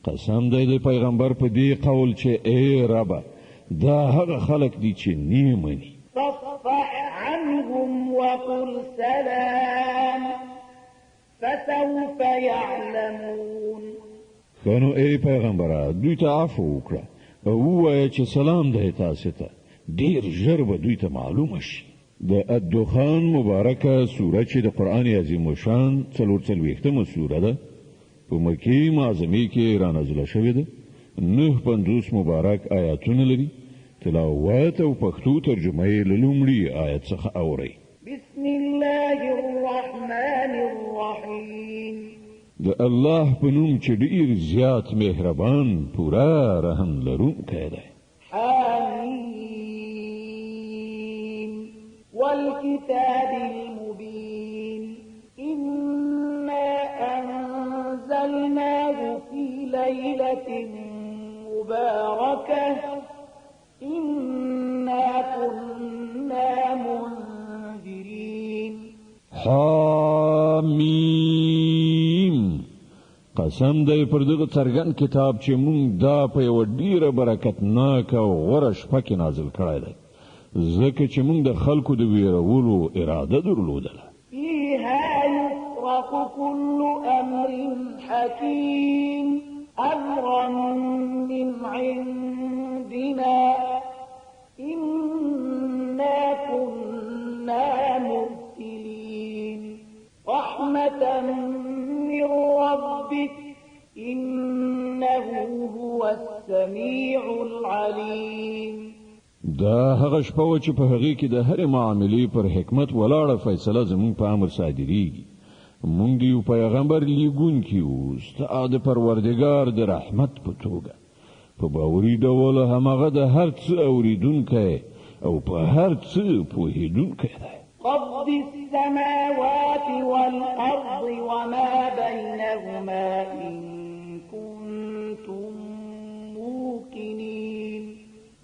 قسم دی د پیغمبر په دې قول چې ای ربه، دا هغه خلک دي چې نه مني. فاصفح عنهم وقل سلام فسوف يعلمون. ښه نو ای پیغمبره، دوی ته عفو وکړه او ووایه چې سلام دی تاسې ته، ډېر ژر به دوی ته معلومه شي. د الدخان مبارکه سوره چې د قرآن عظیم الشان 44 سوره ده، په مکې معظمې کې رانازله شوې ده. 59 مبارک آیاتونه لري. تلاوت او پښتو ترجمه یې له لومړي آیت څخه اورئ. بسم الله الرحمن الرحیم. د الله په نوم چې ډېر زیات مهربان، پوره رحم لرونکی دی. حامیم والكتاب المبين. إنا أنزلناه في ليلة مباركة إنا كنا منذرين. حامیم. قسم دی پر دغه څرګند کتاب چې مونږ دا په یوه ډېره برکتناکه او غوره شپه کې نازل کړی دی، ځکه چې مونږ د خلکو د ویرولو اراده درلودله. فيها يفرق كل أمر حكيم أمرا من عندنا إنه هو السميع العليم. دا هغه شپه وه چې په هغې کې د هرې معاملې پر حکمت ولاړه فیصله زموږ په امر صادرېږي. موږ د یو پیغمبر لیږونکي یو، ستا د پروردګار د رحمت په توګه. په باوري ډول هماغه د هر څه اورېدونکی او په هر څه پوهېدونکی دی. رب السماوات والأرض وما بينهما إن كنتم موقنين.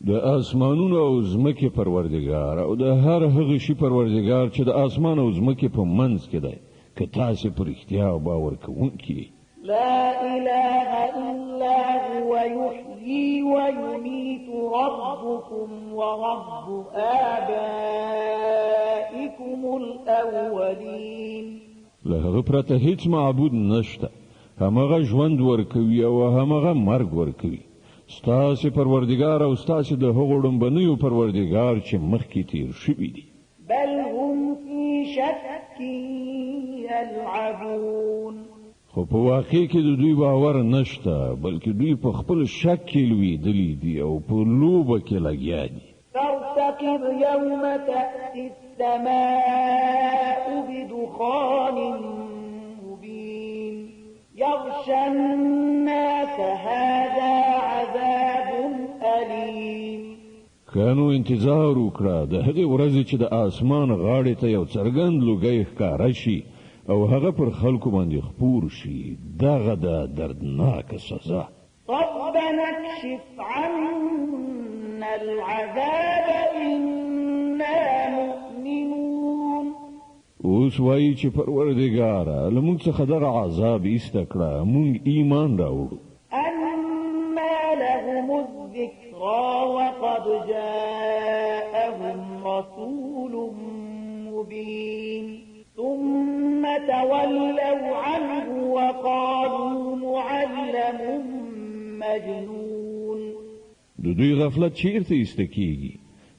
د آسمانونو او ځمکې پروردګار او د هر هغه شي پروردګار چې د آسمان او ځمکې په منځ کې دی، که تاسې په رښتیا باور کوونکي یئ. لا إله إلا هو يحيي ويميت ربكم ورب آبائكم الأولين. له هغه پرته هیڅ معبود نشته، همغه ژوند ورکوي او همغه مرګ ورکوي. ستاسې پروردګار او ستاسې د هغو ړومبنیو پروردګار چې مخکې تیر شوي دي. بل هم في شك يلعبون. خو په واقع کې د دوی باور نشته، بلکې دوی په خپل شک کې لوېدلي دي او په لوبه کې لګیا دي. فارتقب يوم تأتي السماء بدخان مبين يغشى الناس هذا عذاب أليم. ښه نو انتظار وکړه د هغې ورځې چې د آسمان غاړې ته یو څرګند لوګی ښکاره شي او هغه پر خلکو باندې خپور شي، دغه ده دردناکه سزا. ربنا اكشف عنا العذاب إنا مؤمنون. اوس وایي چې پروردګاره له موږ څخه دغه عذاب ایسته کړه، موږ ایمان راوړو. أنى لهم الذكرى وقد جاءهم رسول مبين ثم تولوا عنه وقالوا معلم مجنون. د دوی غفلت چیرته ایسته کیږي؟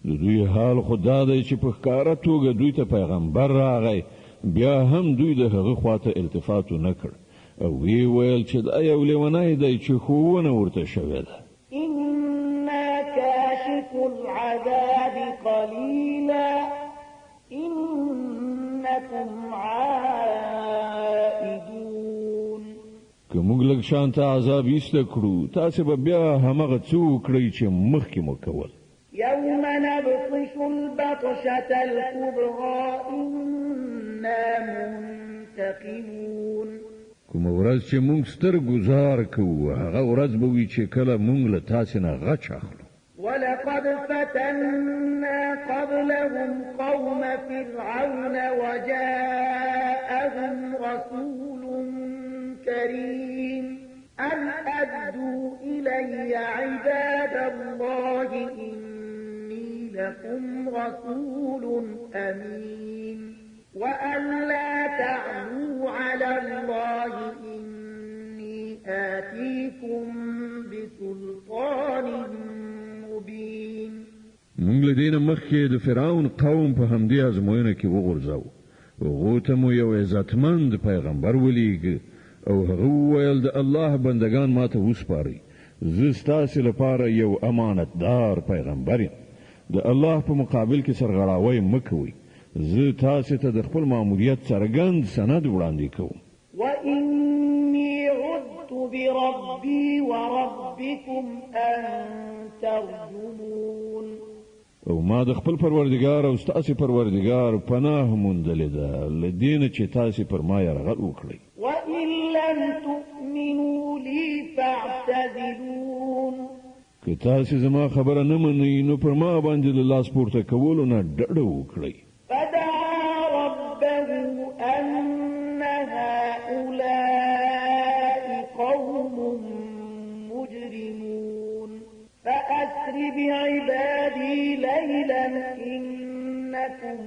د دوی حال خو دا دی چې په ښکاره توګه دوی ته پیغمبر راغی، بیا هم دوی د هغه خواته التفات ونه کړ او ویې ویل چې دا یو لیونی دی چې ښوونه ورته شوې ده. إنا كاشف العذاب قليلا إنكم عائدون. که موږ لږ شانته عذاب ایسته کړو، تاسې به بیا همغه څه وکړئ چې مخکې مو کول. يوم نبطش البطشة الكبرى إنا منتقمون. کومه ورځ چې موږ ستر ګوزار کوو، هغه ورځ به وي چې کله موږ له تاسې نه غچ اخلو. ولقد فتنا قبلهم قوم فرعون وجاءهم رسول كريم أن أدوا إلي عباد الله إني لكم رسول أمين وأن لا تعلوا على الله إني آتيكم بسلطان مبين. موږ له دې نه مخکې د فرعون قوم په همدې ازموینه کې وغورځاو. هغو ته مو یو عزتمند پیغمبر ولیږه او هغه وویل د الله بندگان ماته وسپارئ، زه ستاسې لپاره یو امانتدار پیغمبر یم. د الله په مقابل کې سرغړاوی مه کوئ، زه تاسې ته د خپل ماموریت څرګند سند وړاندې کوم. وإني عذت بربي وربكم أن ترجمون. او ما د خپل پروردګار او ستاسې پروردګار پناه موندلې ده له دې نه چې تاسې پر ما یرغل وکړئ. وإن لم تؤمنوا لي فاعتزلون. که تاسې زما خبره نه منئ نو پر ما باندې له لاس پورته کولو نه ډډه وکړئ. فدعا ربه أن هؤلاء قوم مجرمون فأسر بعبادي ليلا إنكم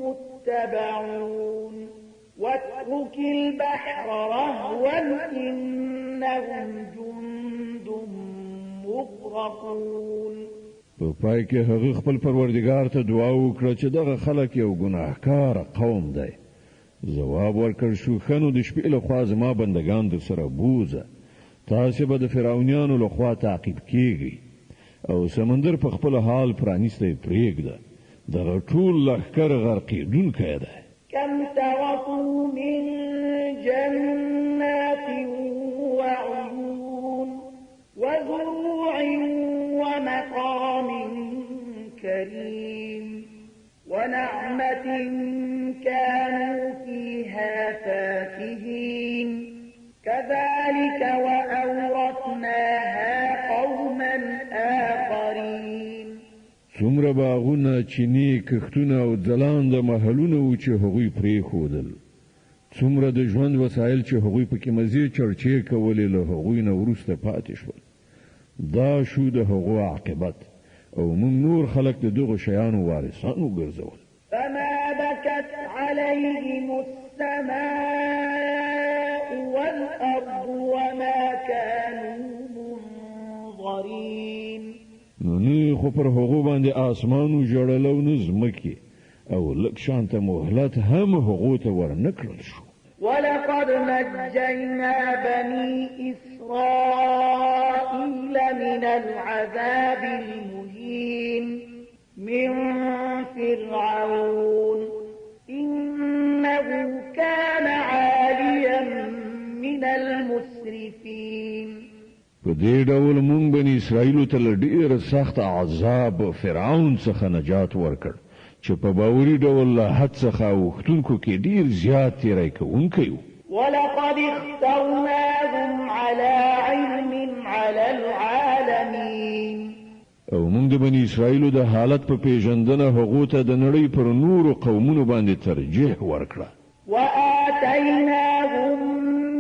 متبعون واترك البحر رهوا إنهم جند مغرقون. په پای کې هغه خپل پروردګار ته دعا وکړه چې دغه خلک یو ګناهکار قوم دی. ځواب ورکړ شو، ښه نو د شپې له خوا زما بندګان در سره بوځه، تاسې به د فرعونیانو له خوا تعقیب کیږئ. او سمندر په خپل حال پرانیستی پریږده، دغه ټول لښکر غرقیدونکی دی. كم تركوا من جنات وعيون وزروع ومقام كريم ونعمة كانوا فيها فاكهين كذلك وأورثناها قوما آخرين. څومره باغونه، چینې، کښتونه او ځلانده محلونه وو چې هغوی پرېښودل. څومره د ژوند وسایل چې هغوی پکې مزې چړچې کولې له هغوی نه وروسته پاتې شول. دا شو د هغو عاقبت، او موږ نور خلک د دغو شیانو وارثان وګرځول. فما بكت عليهم السماء والأرض وما كانوا منظرين. نو نه خو پر هغو باندې آسمان وژړل او نه ځمکې، او لږ شانته مهلت هم هغو ته ورنکړل شو. ولقد نجينا بني إسرائيل من العذاب المهين من فرعون إنه كان عاليا من المسرفين. په دې ډول مونږ بني اسرائیلو ته له ډېر سخت عذاب فرعون څخه نجات ورکړ چې په باوري ډول له حد څخه اوښتونکو کې ډېر زیات تېری کوونکی و. ولقد اخترناهم على علم على العالمين. او مونږ د بني اسرائیلو د حالت په پیژندنه هغو ته د نړۍ پر نورو قومونو باندې ترجیح ورکړه. وآتيناهم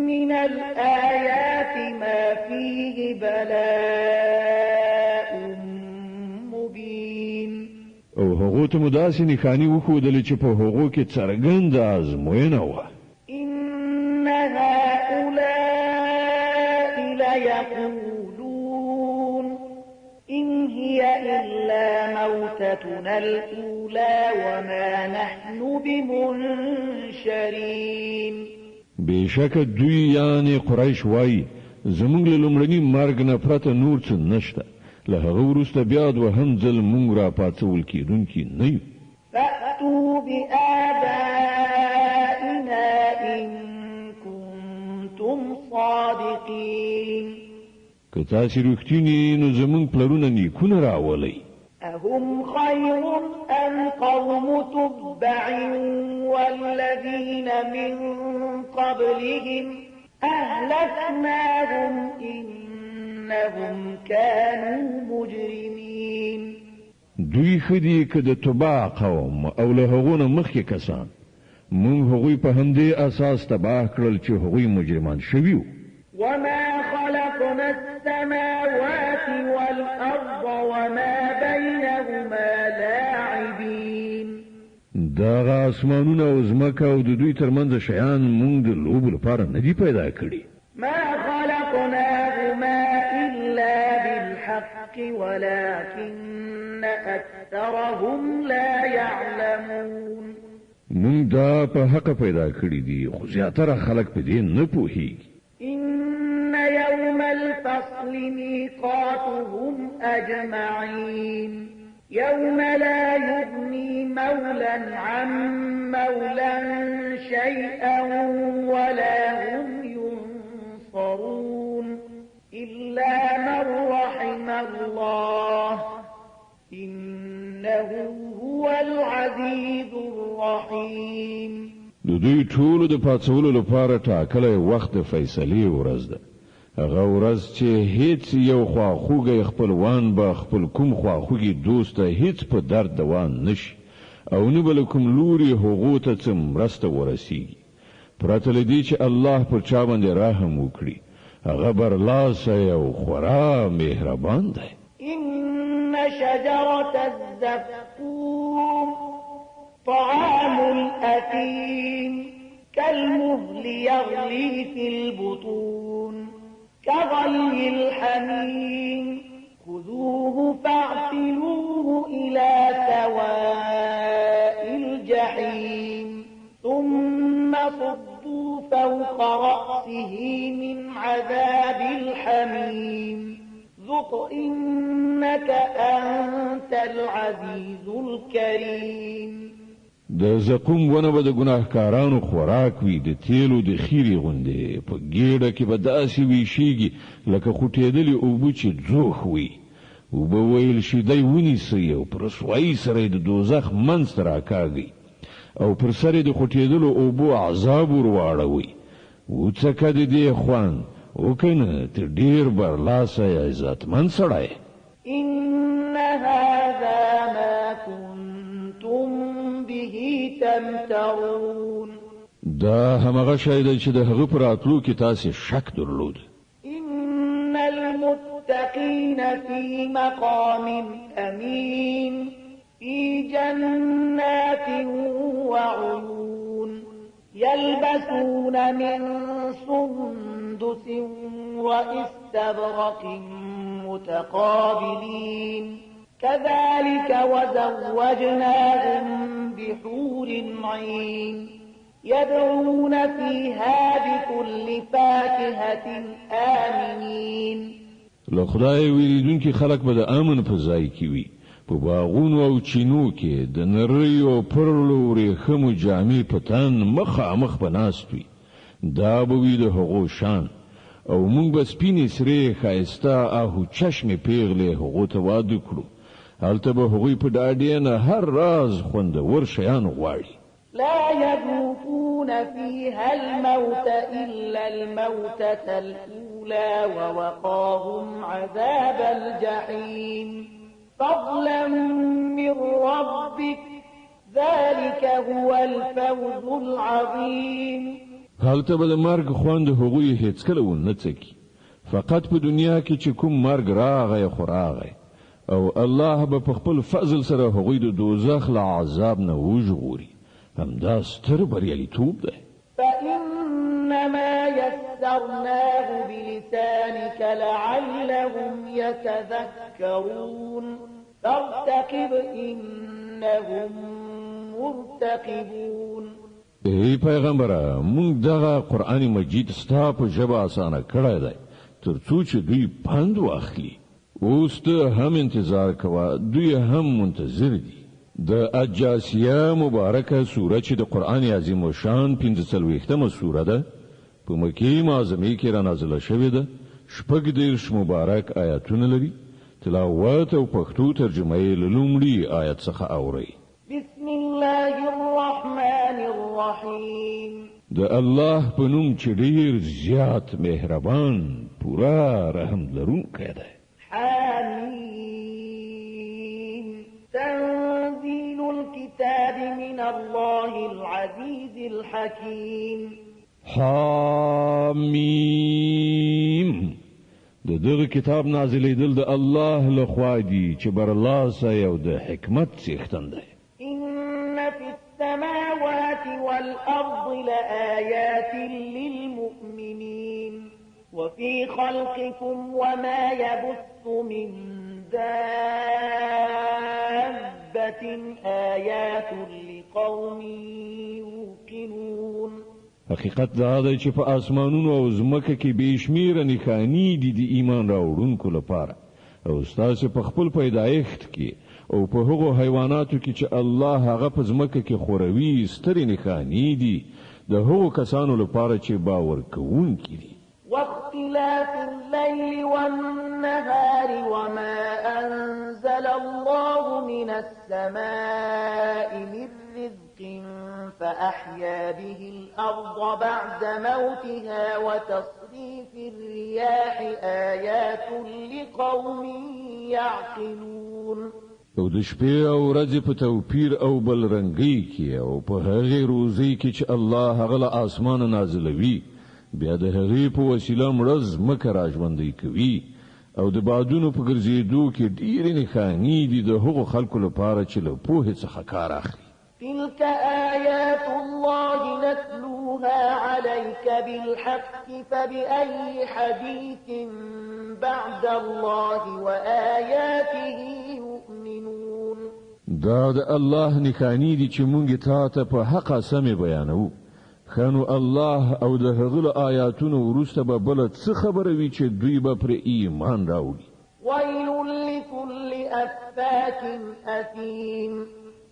من الآيات ما فيه بلاء مبين. او هغو ته مو داسې نښانې وښودلې چې په هغو کې څرګنده ازموینه وه. إن هؤلاء ليقولون إن هي إلا موتتنا الأولى وما نحن بمنشرين. بېشکه دوی یعنې قریش وایي زموږ له لومړني مرګ نه پرته نور څه نشته، له هغه وروسته بیا دوهم ځل موږ راپاڅول کېدونکي نه یو. فأتوا بآبائنا إن كنتم صادقين. که تاسې رښتیني نو زموږ پلرونه نیکونه راولئ. أهم خير أم قوم تبع والذين من قبلهم أهلكناهم إنهم كانوا مجرمين. دوی ښه دي که د تبع قوم او له هغو نه مخکې کسان؟ موږ هغوی په همدې اساس تباه کړل چې هغوی مجرمان شوي وو. وما خلقنا السماوات والأرض وما بينهما لاعبين. دغه اسمانونه او ځمکه او د دوی ترمنځ شیان موږ د لوبو لپاره نه دي پیدا کړي. ما خلقناهما إلا بالحق ولكن أكثرهم لا يعلمون. موږ دا په حق پیدا کړي دي، خو زیاتره خلک په دې نه پوهیږي. إن يوم الفصل ميقاتهم أجمعين يوم لا يغني مولا عن مولا شيئا ولا هم ينصرون إلا من رحم الله إنه هو العزيز الرحيم. د دوی ټولو د پاڅولو لپاره ټاکلی وخت د فیصلې ورځ ده، هغه ورځ چې هیڅ یو خواخوږی خپلوان به خپل کوم خواخوږي دوست ته هیڅ په درد دوا نشي او نه به له کوم لوري هغو ته څه مرسته ورسیږي، پرته له دې چې الله پر چا باندې رحم وکړي. هغه برلاسی او خورا مهربان دی. إن شجرة الزقوم طعام الأثيم كالمهل يغلي في البطون كغلي الحميم خذوه فاعتلوه إلى سواء الجحيم ثم صبوا فوق رأسه من عذاب الحميم. ذق إنك أنت العزيز الكريم. د زقوم ونه به د ګناهکارانو خوراک وي، د تیلو د خیرې غوندې په ګیډه کې به داسې ویشیږي لکه خوټېدلې اوبه چې ځوښ وي. وبه ویل شي، دی ونیسئ او په رسوایۍ سره یې د دوزخ منځ ته راکاږئ او پر سر یې د خوټېدلو اوبو عذاب ور واړوئ. وڅکه د دې خوند، اوکنه ته ډېر برلاسی عزتمن سړی یې. إن هذا ما كنتم به تمترون. دا همغه شی دی چې د هغه په راتلو کې تاسې شک درلود. إن المتقين في مقام أمين في جنات وعيون يلبسون من سندس واستبرق متقابلين كذلك وزوجناهم بحور عين يدعون فيها بكل فاكهة آمنين. له خدای ویریدونکي خلک به د امن په ځای کې وي، په باغونو او چینو کې د نریو او پرلو ورېښمو جامې په تن مخامخ به ناست وي. دا به وي د هغو شان. او مونږ به سپینې سرې ښایسته آهو چشمې پېغلې هغو ته واده کړو. هلته به هغوی په ډاډېنه هر راز خوندور شیان غواړي. لا يذوقون فيها الموت إلا الموتة الأولى ووقاهم عذاب الجحيم فضلا من ربك ذلك هو الفوز العظيم. هلته به د مرګ خوند هغوی هېڅکله ونه څکي، فقط په دنیا کې چې کوم مرګ راغی خو راغی، او الله به په خپل فضل سره هغوی د دوزخ له عذاب نه وژغوري. همدا ستر بریالیتوب دی. فإنما يسرناه بلسانك لعلهم يتذكرون فارتقب إنهم مرتقبون. ای پیغمبره، مونږ دغه قرآن مجید ستا په ژبه اسانه کړی دی تر څو چې دوی پند واخلي. اوس ته هم انتظار کوه، دوی هم منتظر دي. د الجاثیه مبارکه سوره چې د قرآن عظیم الشان 45مه سوره ده، په مکې معظمې کې را نازله شوې ده. 36 مبارک آیاتونه لري. تلاوت او پښتو ترجمه یې له لومړي آیت څخه اورئ. بسم الله الرحمن الرحیم. د الله په نوم چې ډیر زیات مهربان، پوره رحم لرونکی دی. حمیم. تنزیل الكتاب من الله العزیز الحکیم. حامیم. د دغه کتاب نازلېدل د الله له خوا دي چې برلاسی او د حکمت څښتن دی. إن في السماوات والأرض لآيات للمؤمنين وفي خلقكم وما يبث من دابة آيات لقوم يوقنون. حقیقت دا دی چې په آسمانونو او ځمکه کې بې شمېره نښانې دي د ایمان راوړونکو لپاره، او ستاسې په خپل پیدایښت کې او په هغو حیواناتو کې چې الله هغه په ځمکه کې خوروي سترې نښانې دي د هغو کسانو لپاره چې باور کوونکي دي. واختلاف الليل والنهار وما أنزل الله من السماء من رزق فأحيا به الأرض بعد موتها وتصريف الرياح آيات لقوم يعقلون. او د شپې او ورځې په توپیر او بل رنګۍ کې او په هغې روزۍ کې چې الله هغه له آسمانه نازلوي، بیا د هغې په وسیله مړه ځمکه راژوندۍ کوي، او د بادونو په ګرځېدو کې ډېرې نښانې دي د هغو خلکو لپاره چې له پوهې څخه کار اخلي. تلك آيات الله نتلوها عليك بالحق فبأي حديث بعد الله وآياته يؤمنون. دا د الله نښانې دي چې مونږ تا ته په حقه سمې بیانوو. ښه نو الله او د هغه له آیاتونو وروسته به بله څه خبره وي چې دوی به پرې ایمان راوړي؟ ويل لكل أفاك أثيم.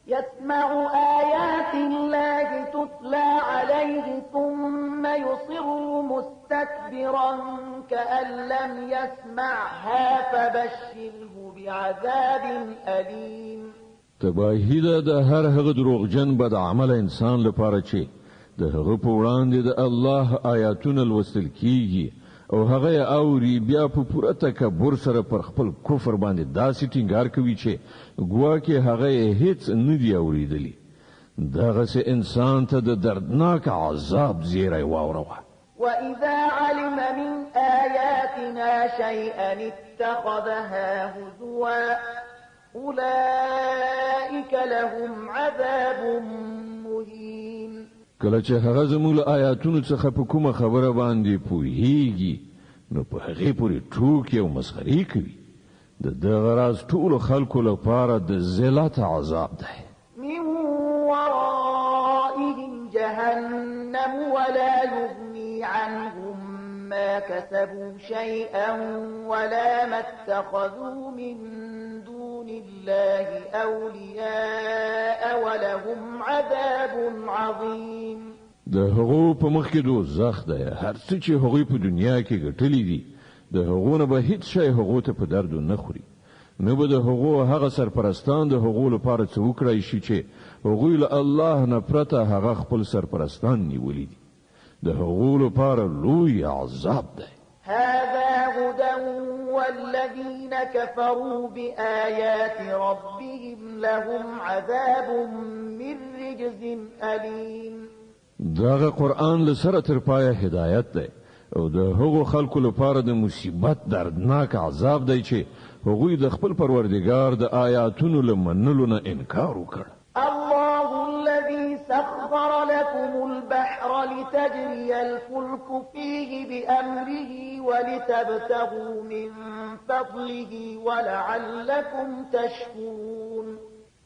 يسمع آيات الله تتلى عليه ثم يصر مستكبرا كأن لم يسمعها فبشره بعذاب أليم. تباهي ده د هر هغه دروغجن بد عمل انسان لپاره چې د هغه په وړاندې د الله آیاتونه لوستل کیږي او هغه یې اوري، بیا په پوره تکبر سره پر خپل کفر باندې داسې ټینګار کوي چې ګواکې هغه یې هیڅ نه دي اورېدلي. دغسې انسان ته د دردناک عذاب زیری واوروه. وإذا علم من آياتنا شيئا اتخذها هزوا أولئك لهم عذاب مهين. کله چې هغه زموږ له آیاتونو څخه په کومه خبره باندې پوهیږي نو په هغې پورې ټوکې او مسخرې کوي. د دغه راز ټولو خلکو لپاره د ذلت عذاب دی. من ورائهم جهنم ولا يغني عنهم ما كسبوا شيئا ولا ما اتخذوا من دون الله أولياء ولهم عذاب عظيم. د هغو په مخ کې دوزخ دی. هر څه چې هغوی په دنیا کې ګټلي دي د هغو نه به هیڅ شی هغو ته په دردو نه خوري، نه به د هغو هغه سرپرستان د هغو لپاره څه وکړای شي چې هغوی له الله نه پرته هغه خپل سرپرستان نیولي دي. د هغو لپاره لوی عذاب دی. هذا هدى والذين كفروا بآيات ربهم لهم عذاب من رجز أليم. دغه قرآن له سره تر پایه هدایت دی او د هغو خلکو لپاره د مصیبت دردناک عذاب دی چې هغوی د خپل پروردګار د آیاتونو له منلو نه انکار وکړ. الله الذي سخر لكم البحر لتجري الفلك فيه بأمره ولتبتغوا من فضله ولعلكم تشكرون.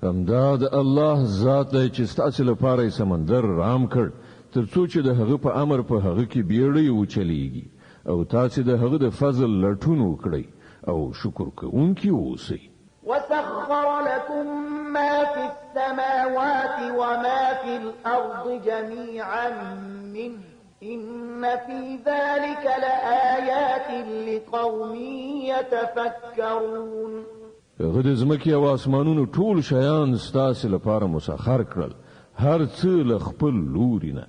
همدا د الله ذات دی چې ستاسې لپاره یې سمندر رام کړ تر څو چې د هغه په امر په هغه کې بیړۍ وچلیږي او تاسې د هغه د فضل لټون وکړئ او شکر کوونکي اوسئ. وسخر لكم ما في السماوات وما في الأرض جميعا منه إن في ذلك لآيات لقوم يتفكرون. هغه د ځمکې او آسمانونو ټول شیان ستاسې لپاره مسخر کړل، هر څه له خپل لوري نه.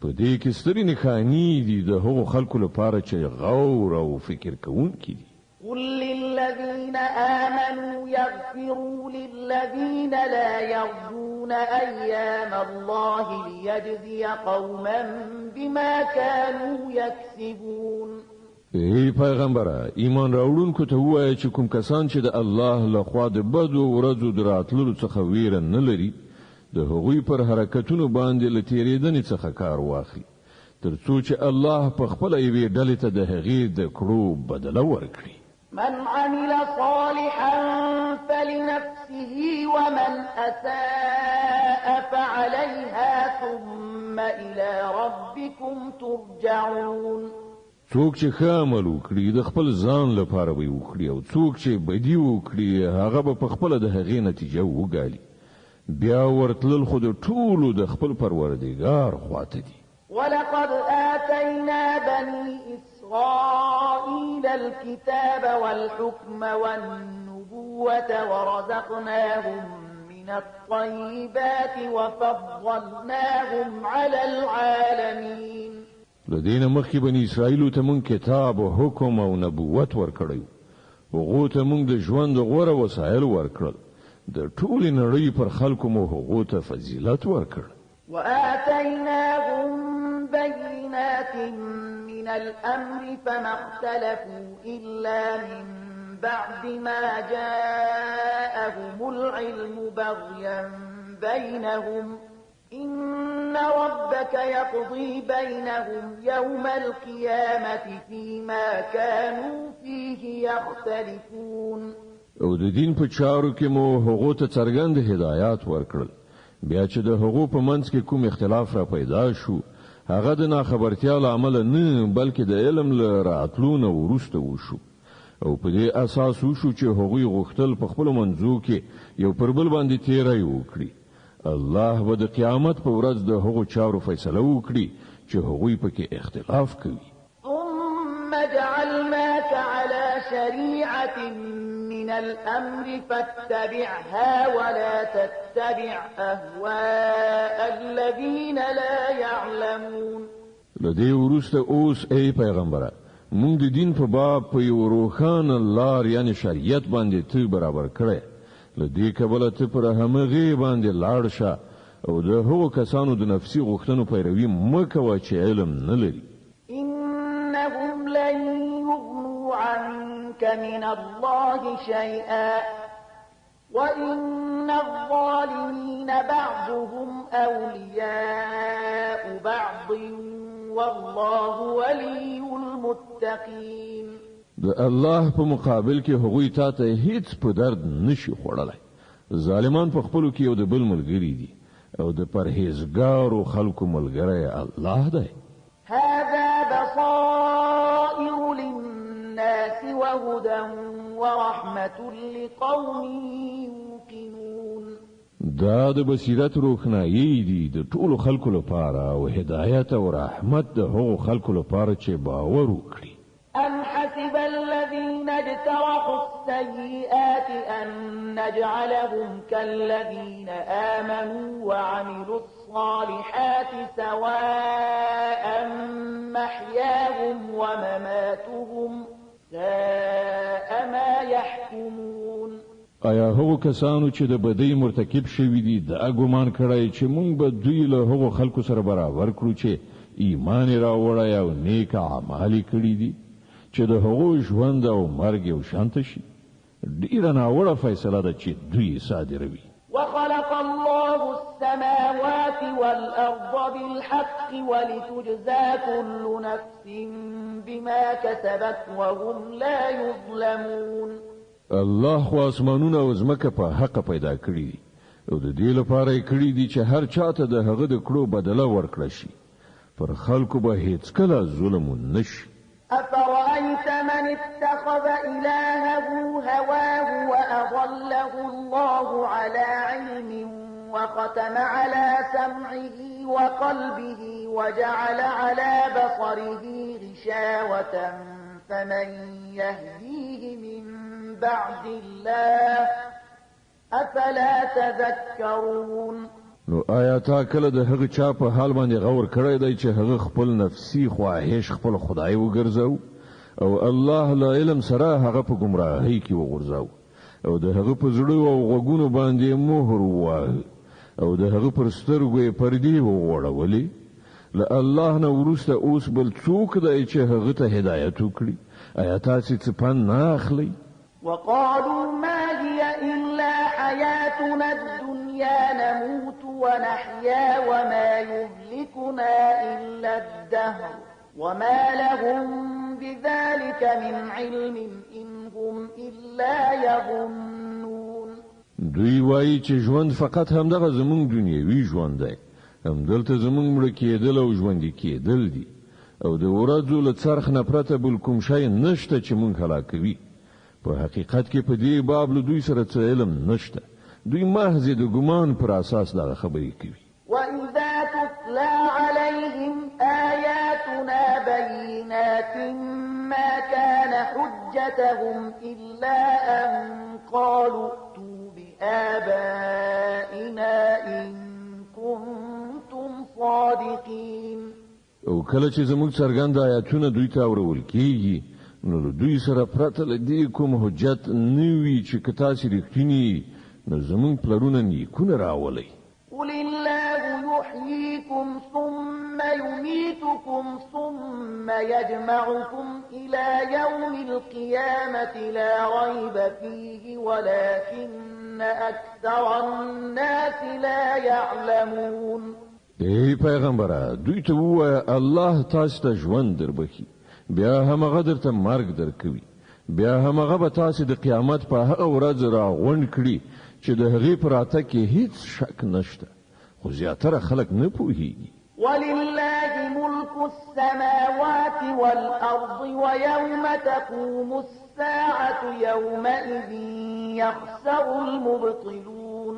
په دې کې سترې نښانې دي د هغو خلکو لپاره چې غور او فکر کوونکي دي. قل للذين آمنوا يغفروا للذين لا يرجون أيام الله ليجزي قوما بما كانوا يكسبون. ای پیغمبره، ایمان راوړونکو ته ووایه چې کوم کسان چې د الله له خوا د بدو ورځو د راتللو څخه ویره نه لري د هغوی پر حرکتونو باندې له تېرېدنې څخه کار واخلي تر څو چې الله په خپله یوې ډلې ته د هغې د کړو بدله ورکړي. من عمل صالحا فلنفسه ومن أساء فعليها ثم إلى ربكم ترجعون. څوک چې ښه عمل وکړي د خپل ځان لپاره به یې وکړي او څوک چې بدي وکړي هغه به په خپله د هغې نتیجه وګالي. بیا ورتلل خو د ټولو د خپل پروردګار خواته دي. ولقد آتينا بني إسرائيل الكتاب والحكم والنبوة ورزقناهم من الطيبات وفضلناهم على العالمين. له دې نه مخکې بني اسرائیلو ته موږ کتاب او حکم او نبوت ورکړی و. هغو ته موږ د ژوند غوره وسایل ورکړل. د ټولې نړۍ پر خلکو مو هغو ته فضیلت ورکړ. وآتيناهم بينات من الأمر فما اختلفوا إلا من بعد ما جاءهم العلم بغيا بينهم إن ربك يقضي بينهم يوم القيامة فيما كانوا فيه يختلفون. او د دین په چارو کې مو هغو ته څرګند هدایات ورکړل. بیا چې د هغو په منځ کې کوم اختلاف را پیدا شو هغه د ناخبرتیا له امله نه بلکې د علم له راتلو نه وروسته وشو. او په دې اساس وشو چې هغوی غوښتل په خپلو منځو کې یو پر بل باندې تیری وکړي. الله به د قیامت په ورځ د هغو چارو فیصله وکړي چې هغوی پکې اختلاف کوي. ثم جعلناك على شريعة من الأمر فاتبعها ولا تتبع أهواء الذين لا يعلمون. له دې وروسته اوس ای پیغمبره، مونږ د دین په باب په یو روښانه لار یعنې شریعت باندې ته برابر کړی. له دې کبله ته پر همغې باندې لاړ شه او د هغو کسانو د نفسي غوښتنو پیروي مه کوه چې علم نه لري. إنهم لن يغنوا عنك من الله شيئا وإن الظالمين بعضهم أولياء بعض والله ولي المتقين. د الله په مقابل کې هغوی تا ته هیڅ په درد نشي خوړلی. ظالمان په خپلو کې یو د بل ملګري دي او د پرهیزګارو خلکو ملګری الله دی. هذا بصائر للناس وهدى ورحمة لقوم يوقنون. دا د بصیرت روښنایي دي د ټولو خلکو لپاره او هدایت او رحمت د هغو خلکو لپاره چې باور وکړي. أم حسب الذين اجترحوا السيئات أن نجعلهم كالذين آمنوا وعملوا الصالحات سواء محياهم ومماتهم ساء ما يحكمون. آیا هغو کسانو چې د بدۍ مرتکب شوي دي دا ګمان کړی چې مونږ به دوی له هغو خلکو سره برابر کړو چې ایمان یې راوړی او نیک اعمال یې کړي دي، چې د هغو ژوند او مرګ یو شانته شي؟ ډیره ناوړه فیصله ده چې دوی صادروي. وخلق الله السماوات والأرض بالحق ولتجزى كل نفس بما كسبت وهم لا يظلمون. الله خو اسمانونه او ځمکه په حق پیدا کړي دي او د دې لپاره یې کړي دي چې هر چاته د هغه د کړو بدله ورکړه شي. پر خلکو به هیڅکله ظلم ونه شي. أفرأيت من اتخذ إلهه هواه وأضله الله على علم وختم على سمعه وقلبه وجعل على بصره غشاوة فمن يهديه من بعد الله أفلا تذكرون. نو آیا تا کله د هغه چا په حال باندې غور کړی دی چې هغه خپل نفسي خواهش خپل خدای وګرځاو او الله له علم سره هغه په ګمراهۍ کې وغورځاو او د هغه په زړه او غوږونو باندې مهر وواهه او د هغه پر سترګو یې پردې وغوړولې؟ له الله نه وروسته اوس بل څوک دی چې هغه ته هدایت وکړي؟ آیا تاسې څه پند نه اخلئ؟ وقالوا ما هي إلا حياتنا الدنيا نموت ونحيا وما يهلكنا إلا الدهر وما لهم بذلك من علم إن هم إلا يظنون. دوی وایي چې ژوند فقط همدغه زمونږ دنیوي ژوند دی، همدلته زمونږ مړه کېدل او ژوندي کېدل دي او د ورځو له څرخ نه پرته بل کوم شی نشته چې مونږ هلاکوي. په حقیقت کې په دې باب له دوی سره څه علم نشته، دوی محض د ګمان پر اساس دغه خبرې کوي. وإذا تتلى عليهم آياتنا بينات ما كان حجتهم إلا أن قالوا ائتوا بآبائنا إن كنتم صادقين. او کله چې زموږ څرګند آیاتونه دوی ته اورول کیږي نو له دوی سره پرته له دې کوم حجت نه وي چې که تاسې رښتیني نو زموږ پلرونه نیکونه راولئ. قل الله يحييكم ثم يميتكم ثم يجمعكم إلى يوم القيامة لا ريب فيه ولكن أكثر الناس لا يعلمون. ای پیغمبره، دوی ته ووایه الله تاسې ته ژوند دربښي، بیا همغه درته مرګ درکوي، بیا همغه به تاسې د قیامت په هغه ورځ راغونډ کړي چې د هغې په راتګ کې هیڅ شک نشته، خو زیاتره خلک نه پوهیږي. ولله ملك السماوات والأرض ويوم تقوم الساعة الساعة يومئذ يخسر المبطلون.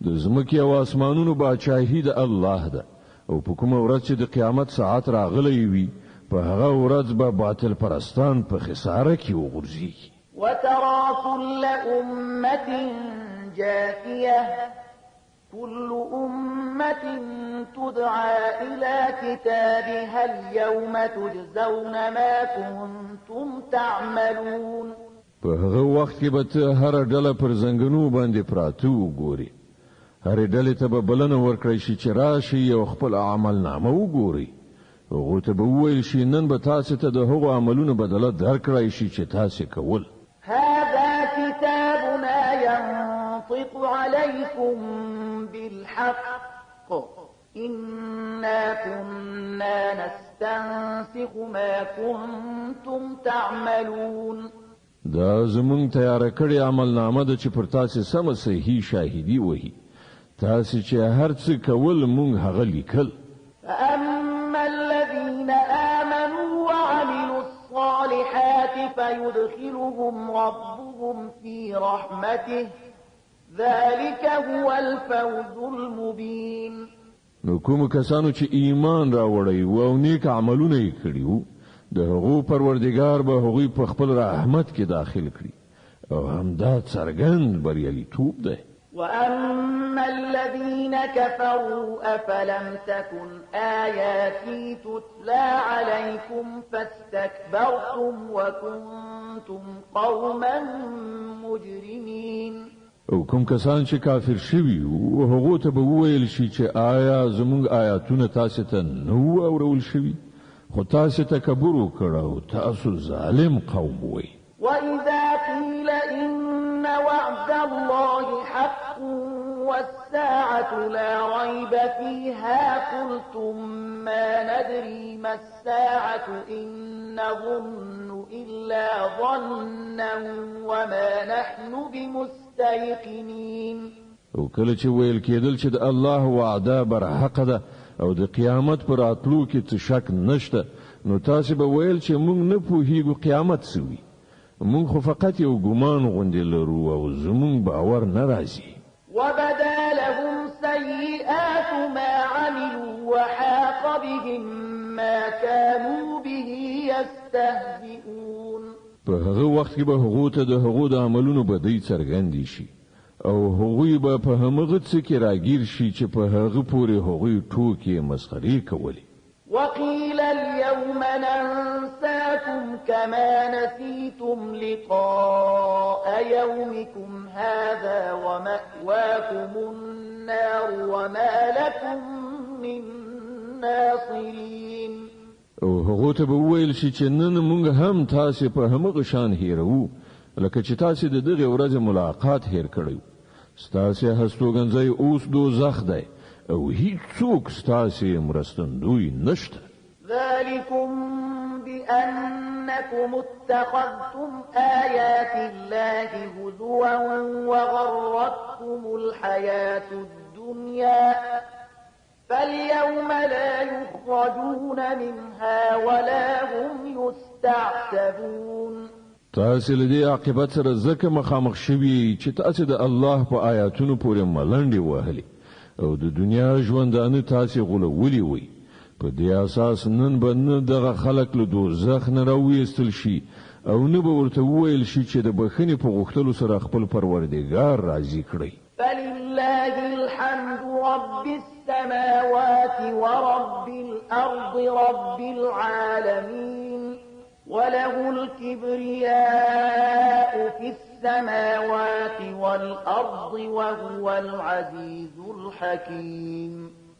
د ځمکې او آسمانونو باچاهي د الله ده، او په کومه ورځ چې د قیامت ساعت راغلی وي، په هغه ورځ به باطل پرستان په خساره کې وغورځيږي. وترى كل أمة جاثية، كل أمة تدعى إلى كتابها اليوم تجزون ما كنتم تعملون. په هغه وخت کې به ته هره ډله پر زنګنو باندې پراته وګورې. هرې ډلې ته به بلنه ورکړی شي چې راشئ او خپل عملنامه وګورئ. هغو ته به وویل شي، نن به تاسې ته د هغو عملونو بدله درکړای شي چې تاسې کول. هذا كتابنا ينطق عليكم بالحق، إنا كنا نستنسخ ما كنتم تعملون. دا زمونږ تیاره کړې عملنامه ده چې پر تاسې سمه صحیح شاهدي وهي. تاسې چې هر څه کول، مونږ هغه لیکل. فأما الذين آمنوا وعملوا الصالحات فيدخلهم ربهم في رحمته، ذلك هو الفوز المبين. نو کوم کسانو چې ایمان راوړی وو او نیک عملونه یې کړي وو، د هغو پروردګار به هغوی په خپل رحمت کې داخل کړي، او همدا څرګند بریالیتوب دی. وأما الذين كفروا أفلم تكن آياتي تتلى عليكم فاستكبرتم وكنتم قوما مجرمين. او کوم کسان چې کافر شوي وو، هغو ته به وویل شي چې آیا زموږ آیاتونه تاسې ته نه وو اورول شوي؟ خو تاسې تکبر وکړ او تاسو ظالم قوم وئ. وإذا قيل إن وعد الله حق والساعة لا ريب فيها قلتم ما ندري ما الساعة إن نظن إلا ظنا وما نحن بمستيقنين. او کله چې ویل کېدل چې د الله وعده برحقه ده او د قیامت پر راتلو کې څه شک نشته، نو تاسې به ویل چې موږ نه پوهیږو قیامت څه وي، موږ خو فقط یو ګمان غوندې لرو او زموږ باور نه راځي. وبدا لهم سيئات ما عملوا وحاق بهم ما كانوا به يستهزئون. په هغه وخت کې به هغو ته د هغو د عملونو بدۍ څرګندې شي، او هغوی به په همغه څه کې راګیر شي چې په هغه پورې هغوی ټوکې مسخرې کولې. وقيل اليوم ننساكم كما نسيتم لقاء يومكم هذا ومأواكم النار وما لكم من ناصرين. او هغو ته به وویل شي چې نن موږ هم تاسې په همغه شان هېروو لکه چې تاسې د دغې ورځې ملاقات هېر کړی. ستاسې هستوګنځی اوس دوزخ دی او هیڅوک ستاسې مرستندوی نشته. ذلكم بأنكم اتخذتم آيات الله هزوا وغرتكم الحياة الدنيا فاليوم لا يخرجون منها ولا هم يستعتبون. تاسې له دې عاقبت سره ځکه مخامخ شوي چې تاسې د الله په آیاتونو پورې ملنډې وهلې او د دنیا ژوندانه تاسې غولولي وئ. په دې اساس نن به نه دغه خلک له دوزخ نه راویستل شي او نه به ورته وویل شي چې د بښنې په غوښتلو سره خپل پروردګار راضي کړئ. فلله الحمد رب السماوات ورب الأرض رب العالمين وله الكبرياء في السماوات والأرض وهو العزيز الحكيم.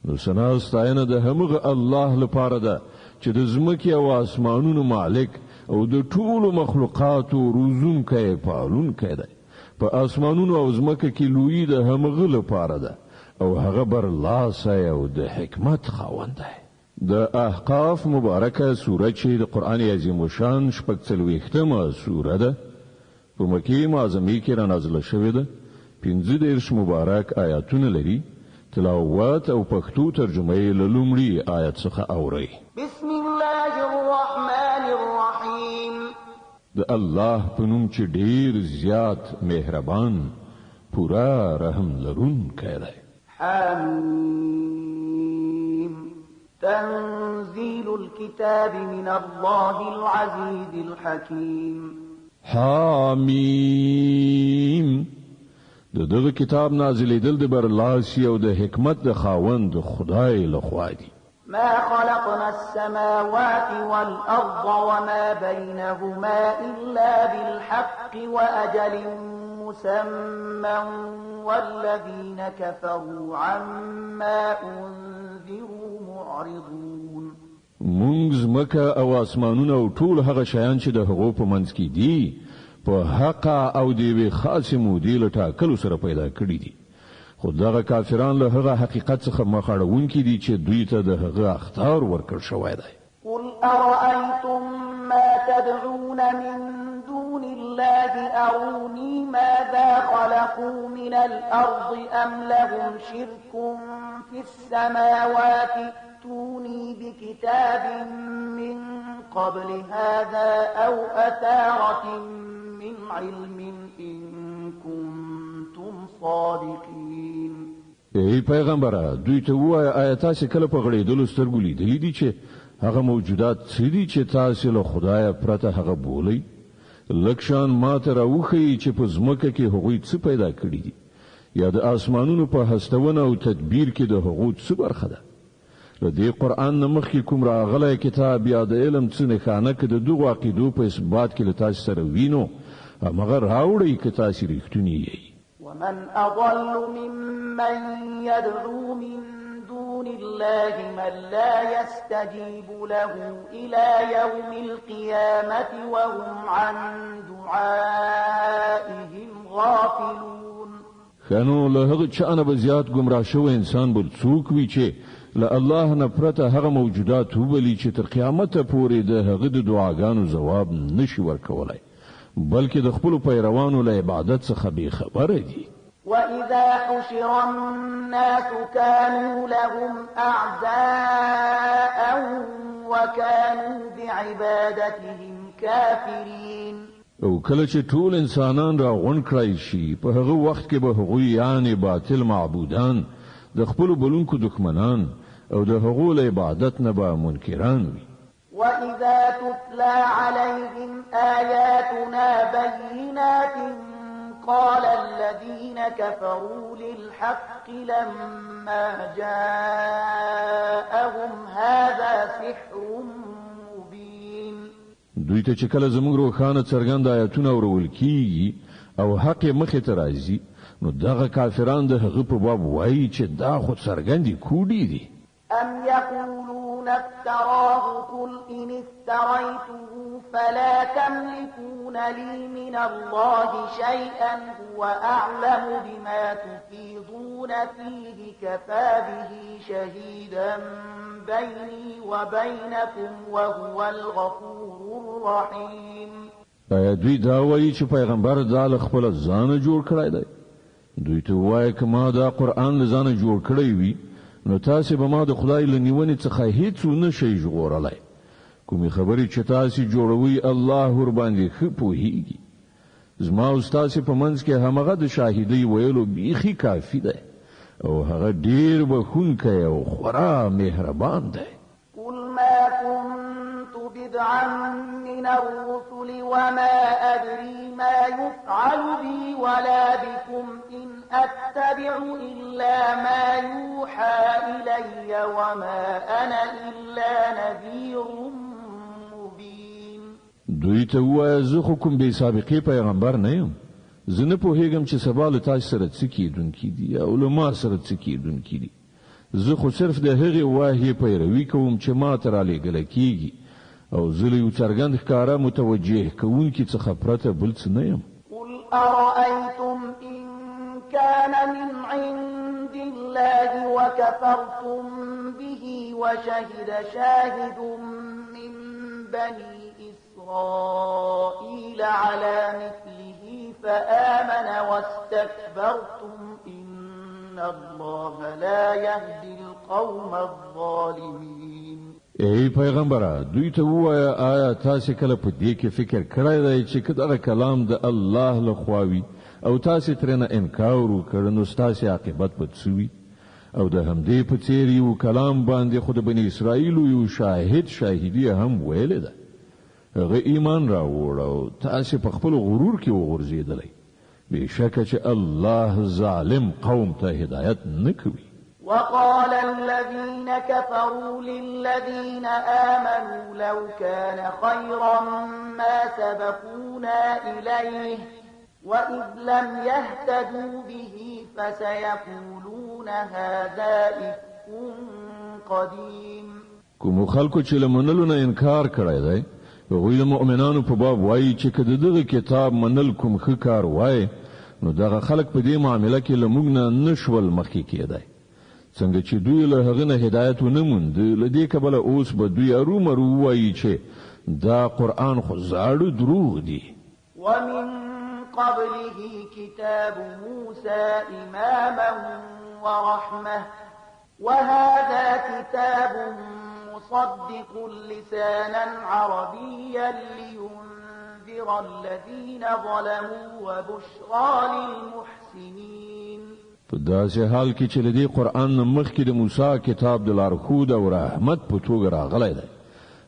نو ثنا ستاینه د همغه الله لپاره ده چې د ځمکې او آسمانونو مالک او د ټولو مخلوقاتو روزونکی پالونکی دی. په آسمانونو او ځمکه کې لویي د همغه لپاره ده او هغه برلاسی او د حکمت خاوند دی. د احقاف مبارکه سوره چې د قرآن عظیم الشان 46مه سوره ده، په مکې معظمې کې را نازله شوې ده. 35 مبارک آیاتونه لري. تلاوت او پښتو ترجمه یې له لومړي آیت څخه اورئ. بسم الله الرحمن الرحیم. د الله په نوم چې ډیر زیات مهربان، پوره رحم لرونکی دی. حم. تنزيل الكتاب من الله العزيز الحكيم. حامیم. د دغه کتاب نازلېدل د برلاسي او د حکمت د خاوند خدای له خوا دي. ما خلقنا السماوات والأرض وما بينهما إلا بالحق وأجل مسمى والذين كفروا عما أنذروا معرضون. مونږ ځمکه او اسمانونه او ټول هغه شیان چې د هغو په منځ کې دي په حقه او د یوې خاصې مودې له ټاکلو سره پیدا کړي دي، خو دغه کافران له هغه حقیقت څخه مخ اړوونکي دي چې دوی ته د هغه اخطار ورکړ شوی دی. قل أرأيتم ما تدعون من دون الله أروني ماذا خلقوا من الأرض أم لهم شرك في السماوات ائتوني بكتاب من قبل هذا أو أثارة من علم إن كنتم صادقين. ای پیغمبره، دوی ته ووایه، آیا تاسې کله په غړېدلو سترګو لیدلي دي چې هغه موجودات څه دي چې تاسې له خدایه پرته هغه بولئ؟ لږ شان ما ته راوښیئ چې په ځمکه کې هغوی څه پیدا کړي دي، یا د آسمانونو په هستونه او تدبیر کې د هغو څه برخه ده. له دې قرآن نه مخکې کوم راغلی کتاب یا د علم څه نښانه که د دغو عقیدو په اثبات کې له تاسې سره وي، نو همغه راوړئ که تاسې رښتوني یئ. ومن أضل ممن يدعو من دون الله من لا يستجيب له إلى يوم القيامة وهم عن دعائهم غافلون. ښه نو له هغه چا نه به زیات ګمراه شوی انسان بل څوک وي چې له الله نه پرته هغه موجودات وبلي چې تر قیامته پورې د هغه د دعاګانو ځواب نشي ورکولای، بلکې د خپلو پیروانو له عبادت څخه بې خبره دي. وإذا حشر الناس كانوا لهم أعداء وكانوا بعبادتهم كافرين. او کله چې ټول انسانان راغونډ کړای شي، په هغه وخت کې به هغوی یعنې باطل معبودان د خپلو بلونکو دښمنان او د هغو له عبادت نه به منکران وي. وإذا تتلى عليهم آياتنا بينات قال الذين كفروا للحق لما جاءهم هذا سحر مبين. دوی ته چې کله زموږ روښانه څرګند آیتونه اورول کیږي او حق یې مخې ته راځي، نو دغه کافران د هغه په باب وایي چې دا خو څرګندې کوډې دي. أم يقولون افتراه قل إن افتريته فلا تملكون لي من الله شيئا هو أعلم بما تفيضون فيه كفى به شهيدا بيني وبينكم وهو الغفور الرحيم. آیا دوی دا وایي چې پیغمبر دا له خپله ځانه جوړ کړی دی؟ دوی ته ووایه که ما دا قرآن له ځانه جوړ کړی وي، نو تاسې به ما د خدای له نیونې څخه هیڅ ونه شئ ژغورلی. کومې خبرې چې تاسې جوړوئ الله ورباندې ښه پوهیږي. زما او ستاسې په منځ کې همغه د شاهدۍ ویلو بیخي کافي دی، او هغه ډیر بښونکی او خورا مهربان دی. قل ما كنت بدعا من الرسل وما أدري ما يفعل بي ولا بكم إن أتبع إلا ما يوحى إلي وما أنا إلا نذير مبين. دوی ته ووایه زه خو کوم بې سابقې پیغمبر نه یم. زه نه پوهېږم چې سبا له تاسو سره څه کېدونکي دي او له ما سره څه کېدونکي دي. زه خو صرف د هغې وحیې پیروي کوم چې ما ته رالیږله کیږي، او زه له یو څرګند ښکاره متوجه کوونکي څخه پرته بل څه نه یم. قل أرأيتم إن كان من عند الله وكفرتم به وشهد شاهد من بني إسرائيل على مثله فآمن واستكبرتم إن الله لا يهدي القوم الظالمين. ای پیغمبره، دوی ته ووایه، آیا تاسې کله په دې کې فکر کړی دی چې که دغه کلام د الله له خوا وي او تاسې ترېنه انکار وکړ نو ستاسې عاقبت به څه وي؟ او د همدې په څېر یو کلام باندې خو د بني اسرائیلو یو شاهد شاهدي هم ویلې ده. هغه ایمان راووړ او تاسې په خپل غرور کې وغورځېدلی. بېشکه چې الله ظالم قوم ته هدایت نه کوي. وقال الذين كفروا للذين آمنوا لو كان خيرا ما سبقونا إليه وإذ لم يهتدوا به فسيقولون هذا إفك قديم. کومو خلکو چې له منلو نه انکار کړی دی، هغوی د مؤمنانو په باب وایي چې که د دغه کتاب منل کوم ښه کار وای، نو دغه خلک په دې معامله کې له موږ نه نه شول مخکې کېدای. څنګه چې دوی له هغه نه هدایت ونه موند، له دې کبله اوس به دوی ارومرو ووایي چې دا قرآن خو زاړه دروغ دي. ومن قبله كتاب موسى إماما ورحمة وهذا كتاب مصدق لسانا عربيا لينذر الذين ظلموا وبشرى للمحسنين. په داسې حال کې چې له دې قرآن نه مخکې د موسی کتاب د لارښود او رحمت په توګه راغلی دی،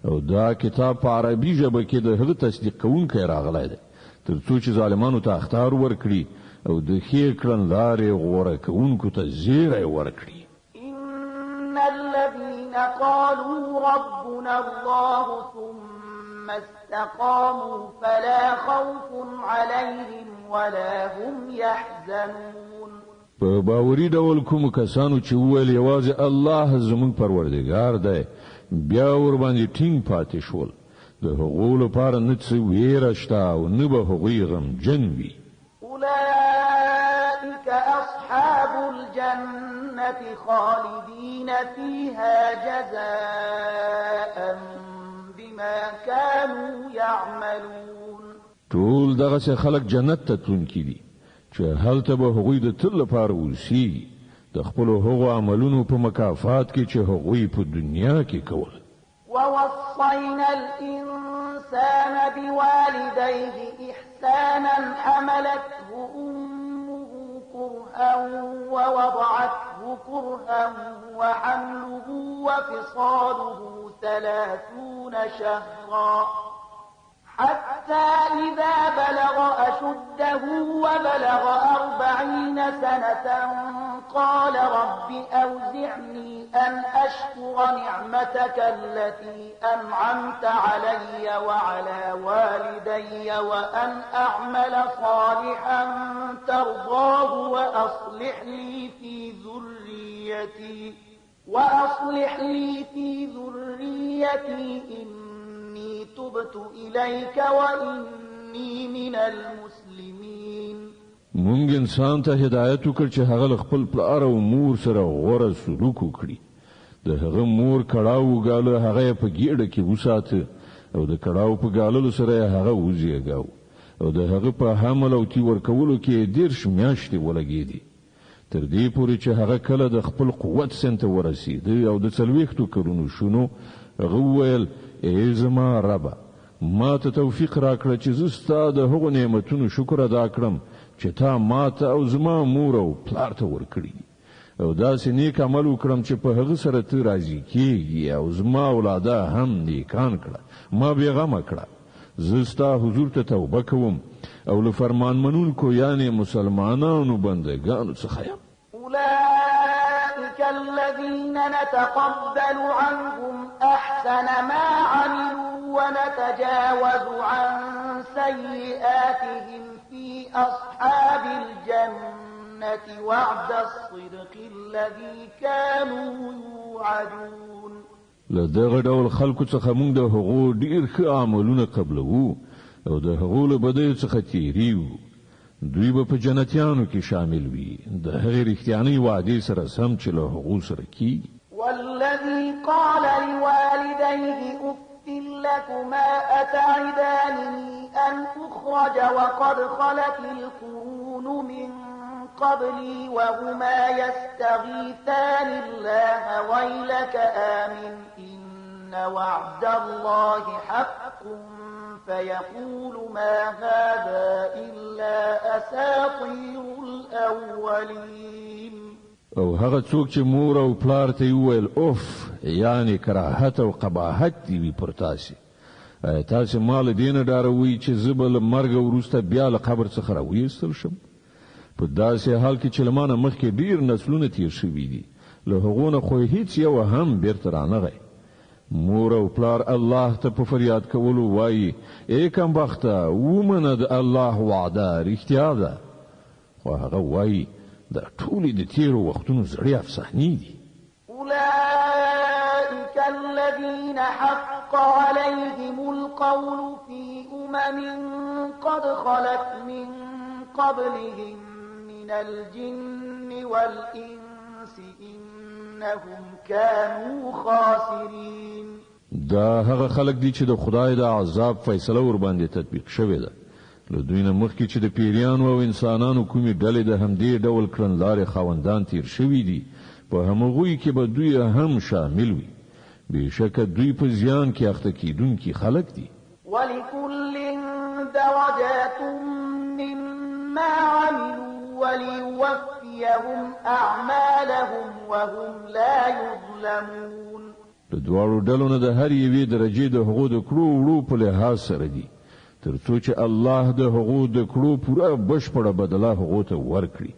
او دا کتاب په عربي ژبه کې د هغه تصدیق کوونکی راغلی دی، تر څو چې ظالمانو ته اخطار ورکړي او د ښې کړنلارې غوره کوونکو ته زیری ورکړي. إن الذين قالوا ربنا الله ثم استقاموا فلا خوف عليهم ولا هم يحزنون. په باوري ډول کوم کسانو چې وویل یوازې الله زموږ پروردګار دی، بیا ورباندې ټینګ پاتې شول، د هغو لپاره نه څه ویره شته او نه به هغوی غمجن وي. أولئك أصحاب الجنة خالدين فيها جزاء بما كانوا يعملون. ټول دغسې خلک جنت ته تلونکي دي چې هلته به هغوی د تل لپاره اوسیږي، د خپلو هغو عملونو په مکافات کې چې هغوی په دنیا کې کول. ووصينا الإنسان بوالديه إحسانا حملته أمه كرها ووضعته كرها وحمله وفصاله 30 شهرا حتى إذا بلغ أشده وبلغ 40 سنة قال رب أوزعني أن أشكر نعمتك التي أنعمت علي وعلى والدي وأن أعمل صالحا ترضاه وأصلح لي في ذريتي إني تبت إليك وإني من المسلمين. مونږ انسان ته هدایت وکړ چې هغه له خپل پلار او مور سره غوره سلوک وکړي. د هغه مور کړاو وګاله، هغه یې په ګېډه کې وساته او د کړاو په ګاللو سره یې هغه وزېږاوه، او د هغه په حمل او تی ورکولو کې یې 30 میاشتې ولګېدې، تر دې پورې چې هغه کله د خپل قوت سن ته ورسېده او د 40 کلونو شونو، هغه وویل ای زما ربه، ما ته توفیق راکړه چې زه ستا د هغو نعمتونو شکر ادا کړم چې تا ما ته او زما مور او پلار ته ورکړي دي، او داسې نیک عمل وکړم چې په هغه سره ته راضي کېږي، او زما اولاده هم نیکان کړه، ما بېغمه کړه. زه ستا حضور ته توبه کوم او له فرمان منونکو یعنې مسلمانانو بندګانو څخه یم. أولئك الذين نتقبل عنهم أحسن ما عملوا ونتجاوز عن سيئاتهم في أصحاب الجنة وعد الصدق الذي كانوا يوعدون. له دغه ډول خلکو څخه موږ د هغو ډېر ښه عملونه قبلوو او د هغو له بدیو څخه تېریږو. دوی به په جنتیانو کې شامل وي، د هغې رښتیانۍ وعدې سره سم چې له هغو سره کیږي. والذي قال لوالديه أف لكما أتعدانني أن أخرج وقد خلت القرون من قبلي وهما يستغيثان الله ويلك آمن إن وعد الله حق فيقول ما هذا إلا أساطير الأولين. او هغه څوک چې مور او پلار ته وویل اوف، یعنی کراهت او قباحت دی وي پر تاسې، ایا تاسې ما له دې نه ډاروئ چې زه به له مرګه وروسته بیا له قبر څخه راویستل شم؟ په داسې حال کې چې له ما نه مخکې ډېر نسلونه تېر شوي دي، له هغو نه خو هیڅ یو هم بیرته رانغی. مور او پلار الله ته په فریاد کولو وایي ای کمبخته، ومنه د الله وعده رښتیا ده. خو هغه وایي دا ټولې د تېرو وختونو زړې افسانې دي. أولئك الذين حق عليهم القول في أمم قد خلت من قبلهم من الجن والإنس إنهم كانوا خاسرين. دا هغه خلک دي چې د خدای د عذاب فیصله ورباندې تطبیق شوې ده. له دوی نه مخکې چې د پیریانو او انسانانو کومې ډلې د همدې ډول کړنلارې خاوندان تیر شوي دي، په همغوی کې به دوی هم شامل وي. بېشکه دوی په زیان کې اخته کېدونکي خلک دي. ولكل درجات مما عملوا وليوفيهم أعمالهم وهم لا يظلمون. د دواړو ډلو نه د هر یوې درجې د هغو د کړو وړو په لحاظ سره دي، تر څو چې الله د هغو د کړو پوره بشپړه بدله هغو ته ورکړي.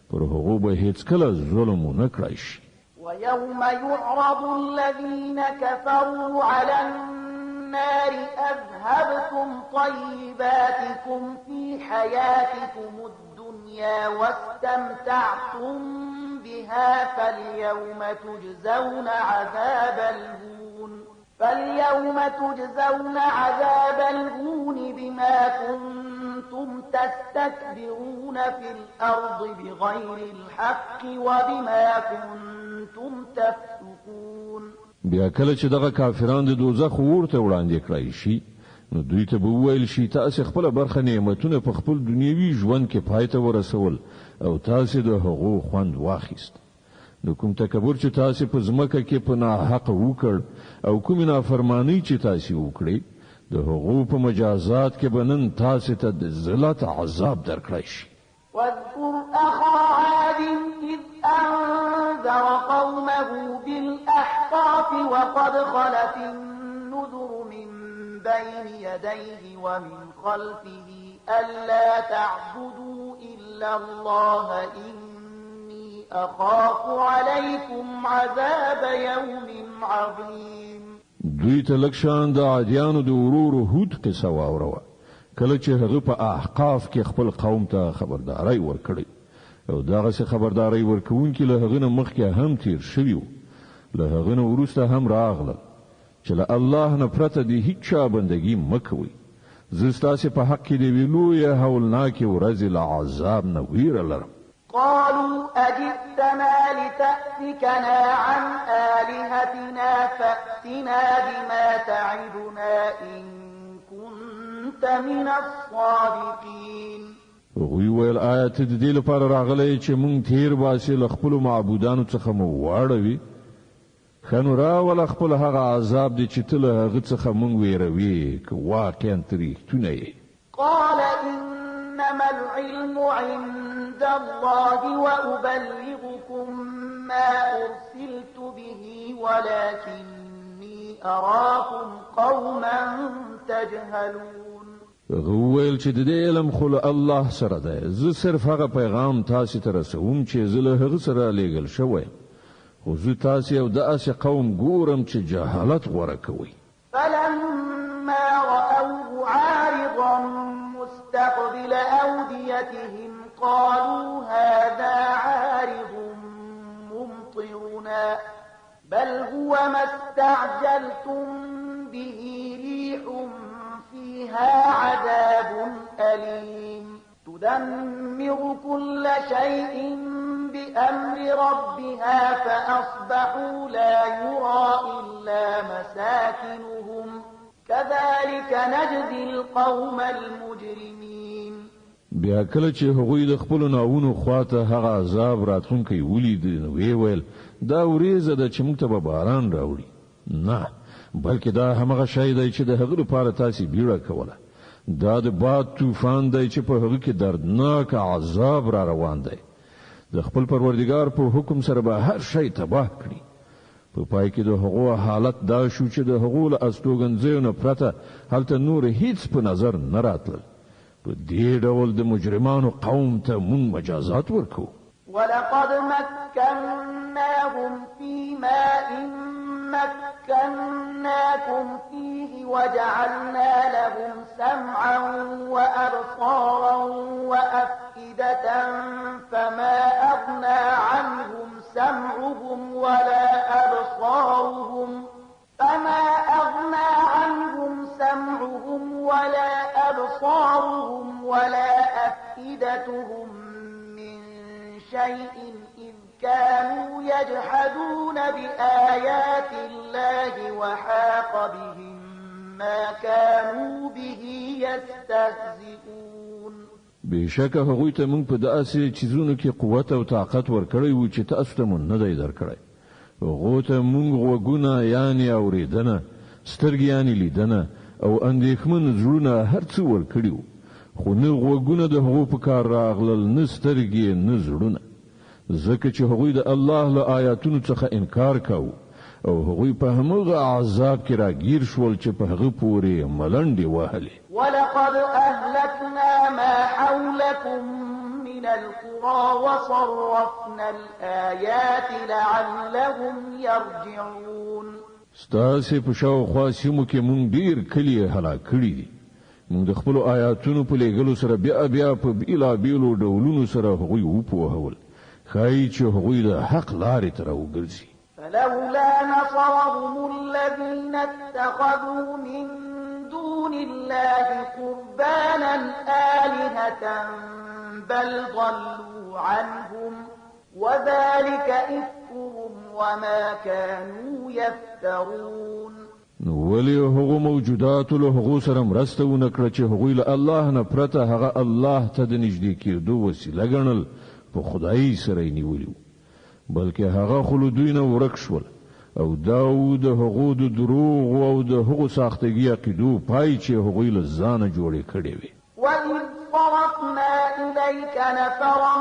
پر هغو به هیڅکله ظلم ونه کړای شي. ويوم يعرض الذين كفروا على النار أذهبتم طيباتكم في حياتكم الدنيا واستمتعتم بها فاليوم تجزون عذاب الهون بما كنتم تستكبرون في الأرض بغير الحق وبما كنتم تفسقون. بیا کله چې دغه کافران د دوزخ اور ته وړاندې کړای شي، نو دوی ته به وویل شي تاسې خپله برخه نعمتونه په خپل دنیوي ژوند کې پای ته ورسول او تاسې د هغو خوند واخیست. نو کوم تکبر چې تاسې په ځمکه کې په ناحقه وکړ او کومې نافرمانۍ چې تاسې وکړې، د هغو په مجازات کې به نن تاسې ته د ذلت عذاب درکړای شي. واذكر أخا عاد إذ أنذر قومه بالأحقاف وقد خلت النذر من بين يديه ومن خلفه ألا تعبدوا إلا الله إني أخاف عليكم عذاب يوم عظيم. دوی ته لږ شان د عادیانو د ورور هود قصه واوروه، کله چې هغه په احقاف کې خپل قوم ته خبرداری ورکړی او دغسې خبرداری ورکوونکي له هغه نه مخکې هم تیر شوي وو، له هغه نه وروسته هم راغلل چې له الله نه پرته د هیچا بندګي مه کوئ. زه ستاسې په حق کې د یوې لویې هولناکې ورځې له عذاب نه ویره لرم. قالوا أجئتنا لتأفكنا عن آلهتنا فأتنا بما تعدنا إن كنت من الصادقين. هغوی ویل آیا ته د دې لپاره راغلی چې موږ تیر باسې له خپلو معبودانو څخه مو واړوي؟ ښه نو راوله خپل هغه عذاب دی چې ته له هغه څخه موږ ویروې، که واقعا ته رښتونی یې. قال إنما العلم عند الله وأبلغكم ما أرسلت به ولكني أراكم قوما تجهلون. هغه وویل چې د دې علم خو له الله سره دی، زه صرف هغه پیغام تاسې ته رسوم چې زه له هغه سره لېږل شوی یم، خو زه تاسې یو داسې قوم ګورم چې جهالت غوره کوئ. فلما رأوه عارضا مستقبل أوديتهم قالوا هذا عارض ممطرنا بل هو ما استعجلتم به ريح فيها عذاب أليم تدمر كل شيء بأمر ربها فأصبحوا لا يرى إلا مساكنهم كذلك نجزي القوم المجرمين. بیا کله چې هغوی د خپلو ناوونو خواته هغه عذاب راتلونکی ولید، نو ویې ویل دا وریځه ده چې موږ ته به باران راوړي. نه، بلکې دا همغه شی دی چې د هغه لپاره تاسې بیړه کوله. دا د باد طوفان دی چې په هغه کې دردناک عذاب را روان دی. د خپل پروردګار په حکم سره به هر شی تباه کړي. په پای کې د هغو حالت دا شو چې د هغو له استوګنځیو نه پرته هلته نور هیڅ په نظر نه راتلل. په دې ډول د مجرمانو قوم ته مونږ مجازات ورکوو. ولقد مكناهم في ماء مكناكم فيه وجعلنا لهم سمعا وأبصارا وأفئدة فما أغنى عنهم سمعهم ولا أبصارهم فما أغنى عنهم سمعهم ولا أبصارهم ولا أفئدتهم من شيء إذ كانوا يجحدون بآيات الله وحاق بهم ما كانوا به يستهزئون. بېشکه هغوی ته موږ په داسې چیزونو کې قوت او طاقت ورکړی وو چې تاسو ته مو نه دی درکړی. هغو ته موږ غوږونه یعنې اورېدنه، سترګې یعنې لیدنه او اندېښمن زړونه هر څه ورکړي وو، خو نه غوږونه د هغو په کار راغلل، نه سترګې، نه زړونه، ځکه چې هغوی د الله له آیاتونو څخه انکار کاوه او هغوی په همغه عذاب کې راګیر شول چې په هغه پورې ملنډې وهلې. ولقد أهلكنا ما حولكم من القرى وصرفنا الآيات لعلهم يرجعون. ستاسې په شاوخوا سیمو کې مونږ ډیر کلي هلاک کړي دي. مونږ د خپلو آیاتونو په لیږلو سره بیا بیا په بیلابیلو ډولونو سره هغوی وپوهول، ښایي چې هغوی د حق لارې ته راوګرځي. فلولا نصرهم الذين اتخذوا من دون الله قربانا آلهة بل ضلوا عنهم وذلك إفكهم وما كانوا يفترون. نو ولې هغو موجوداتو له هغو سره مرسته ونه کړه چې هغوی له الله نه پرته هغه الله ته د نږدې کېدو وسیله ګڼل، په خدای سره یې نیولي وو، بلکې هغه خو له دوی نه ورک شول او دا و د هغو د دروغو او د هغو ساختګي عقیدو پای چې هغوی له ځانه جوړې کړې وې. وإذ صرفنا إليك نفرا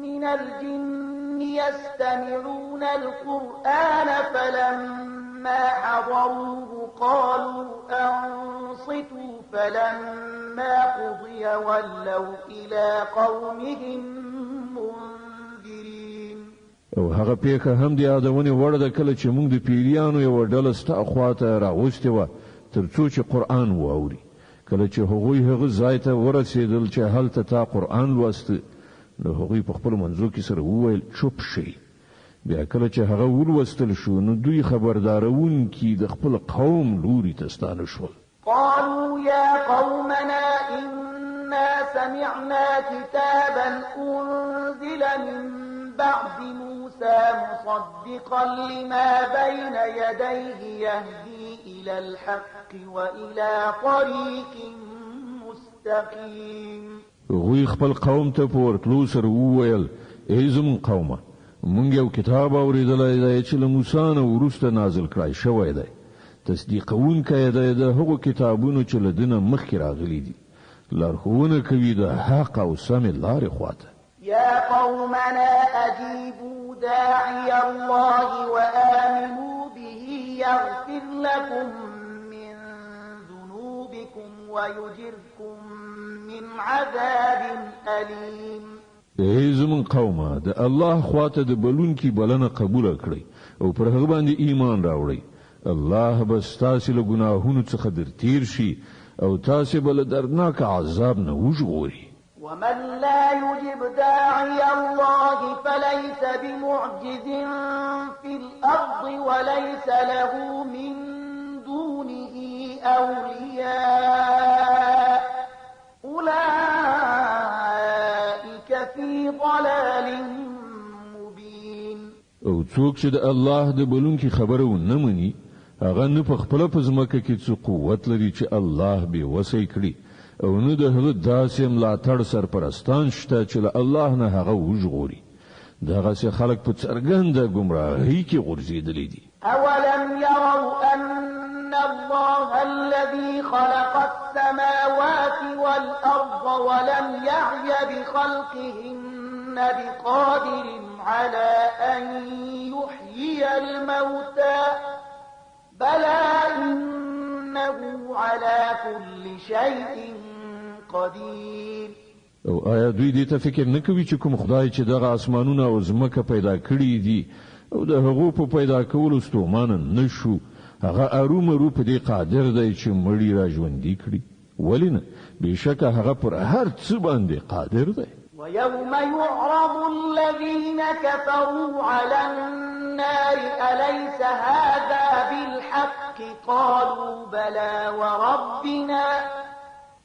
من الجن يستمعون القرآن فلما حضروه قالوا أنصتوا فلما قضي ولوا إلى قومهم منذرين. او هغه پیښه هم د یادونې وړ ده کله چې موږ د پیریانو یوه ډله ستا خواته راوستې وه تر څو چې قرآن واوري. کله چې هغوی هغه ځای ته ورسېدل چې هلته تا قرآن لوسته، نو هغوی په خپلو منځو کې سره وویل چوپ شئ. بیا کله چې هغه ولوستل شو نو دوی خبردارونکي د خپل قوم لوري ته ستانه شول. قالوا يا قومنا إنا سمعنا كتابا أنزل من بعد موسى مصدقا لما بين يديه يهدي إلى الحق وإلى طريق مستقيم. هغوی خپل قوم ته په ورتلو سره وویل ای زموږ قومه، مونږ یو کتاب اورېدلی دی چې له موسی نه وروسته نازل کړای شوی دی، تصدیقونکی دی د هغو کتابونو چې له ده نه مخکې راغلي دي، لارښوونه کوي د حق او سمې لارې خواته. يا قومنا أجيبوا داعي الله وآمنوا به يغفر لكم من ذنوبكم ويجركم من عذاب أليم. ای زموږ قومه، د الله خواته د بلونکي بلنه قبوله کړئ او پر هغه باندې ایمان راوړئ. الله به ستاسې له ګناهونو څخه در تیر شي او تاسې به له دردناک عذاب نه وژغوري. ومن لا يجب داعي الله فليس بمعجز في الأرض وليس له من دونه أولياء أولئك في ضلال مبين. او څوک چې د الله د بلونکي خبره ونه مني، هغه نه په خپله په ځمکه کې څه قوت لري چې الله بې وسه کړي، او نه د هغه داسې ملاتړ سرپرستان شته چې له الله نه هغه وژغوري. دغسې خلک په څرګنده ګمراهۍ کې غورځېدلي دي. أولم يروا أن الله الذي خلق السماوات والأرض ولم يعي بخلقهن بقادر على أن يحيي الموتى بلى إنه على كل شيء قدير. او آیا دوی دې ته فکر نه کوي چې کوم خدای چې دغه اسمانونه او ځمکه پیدا کړي دي او د هغو په پیدا کولو ستومانه نه شو، هغه ارومرو په دې قادر دی چې مړي را ژوندي کړي؟ ولې نه، بېشکه هغه پر هر څه باندې قادر دی. ويوم يعرض الذين كفروا على النار أليس هذا بالحق قالوا بلى وربنا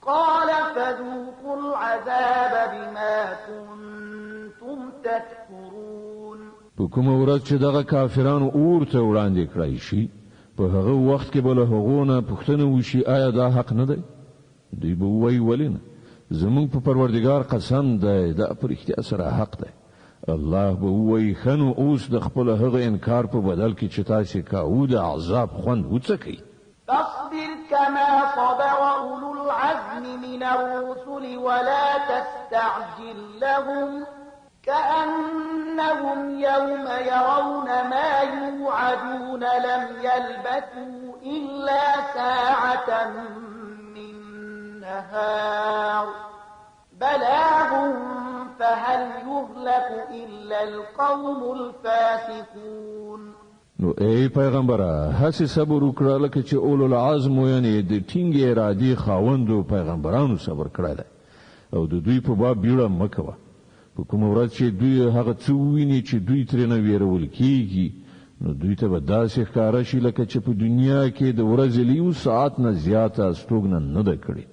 قال فذوقوا العذاب بما كنتم تكفرون. په کومه ورځ چې دغه کافران اور ته وړاندې کړای شي، په هغه وخت کې به له هغو نه پوښتنه وشي، آیا دا حق نه دی؟ دوی به ووایي ولې نه، زموږ په پروردګار قسم دی، دا په رښتیا سره حق دی. الله به ووایي ښه نو اوس د خپل هغه انکار په بدل کې چې تاسې کاوه د عذاب خوند وڅکئ. فاصبر كما صبر أولو العزم من الرسل ولا تستعجل لهم كأنهم يوم يرون ما يوعدون لم يلبثوا إلا ساعة من نهار بلاغ فهل يهلك إلا القوم الفاسقون. نو ای پیغمبره، هسې صبر وکړه لکه چې اولو العزم یعنې د ټینګې ارادې خاوندو پیغمبرانو صبر کړی دی، او د دوی په باب بیړه مه کوه. په کومه ورځ چې دوی هغه څه وویني چې دوی ترېنه ویرول کیږي، نو دوی ته به داسې ښکاره شي لکه چې په دنیا کې د ورځې له یو ساعت نه زیاته استوګنه نه ده کړې.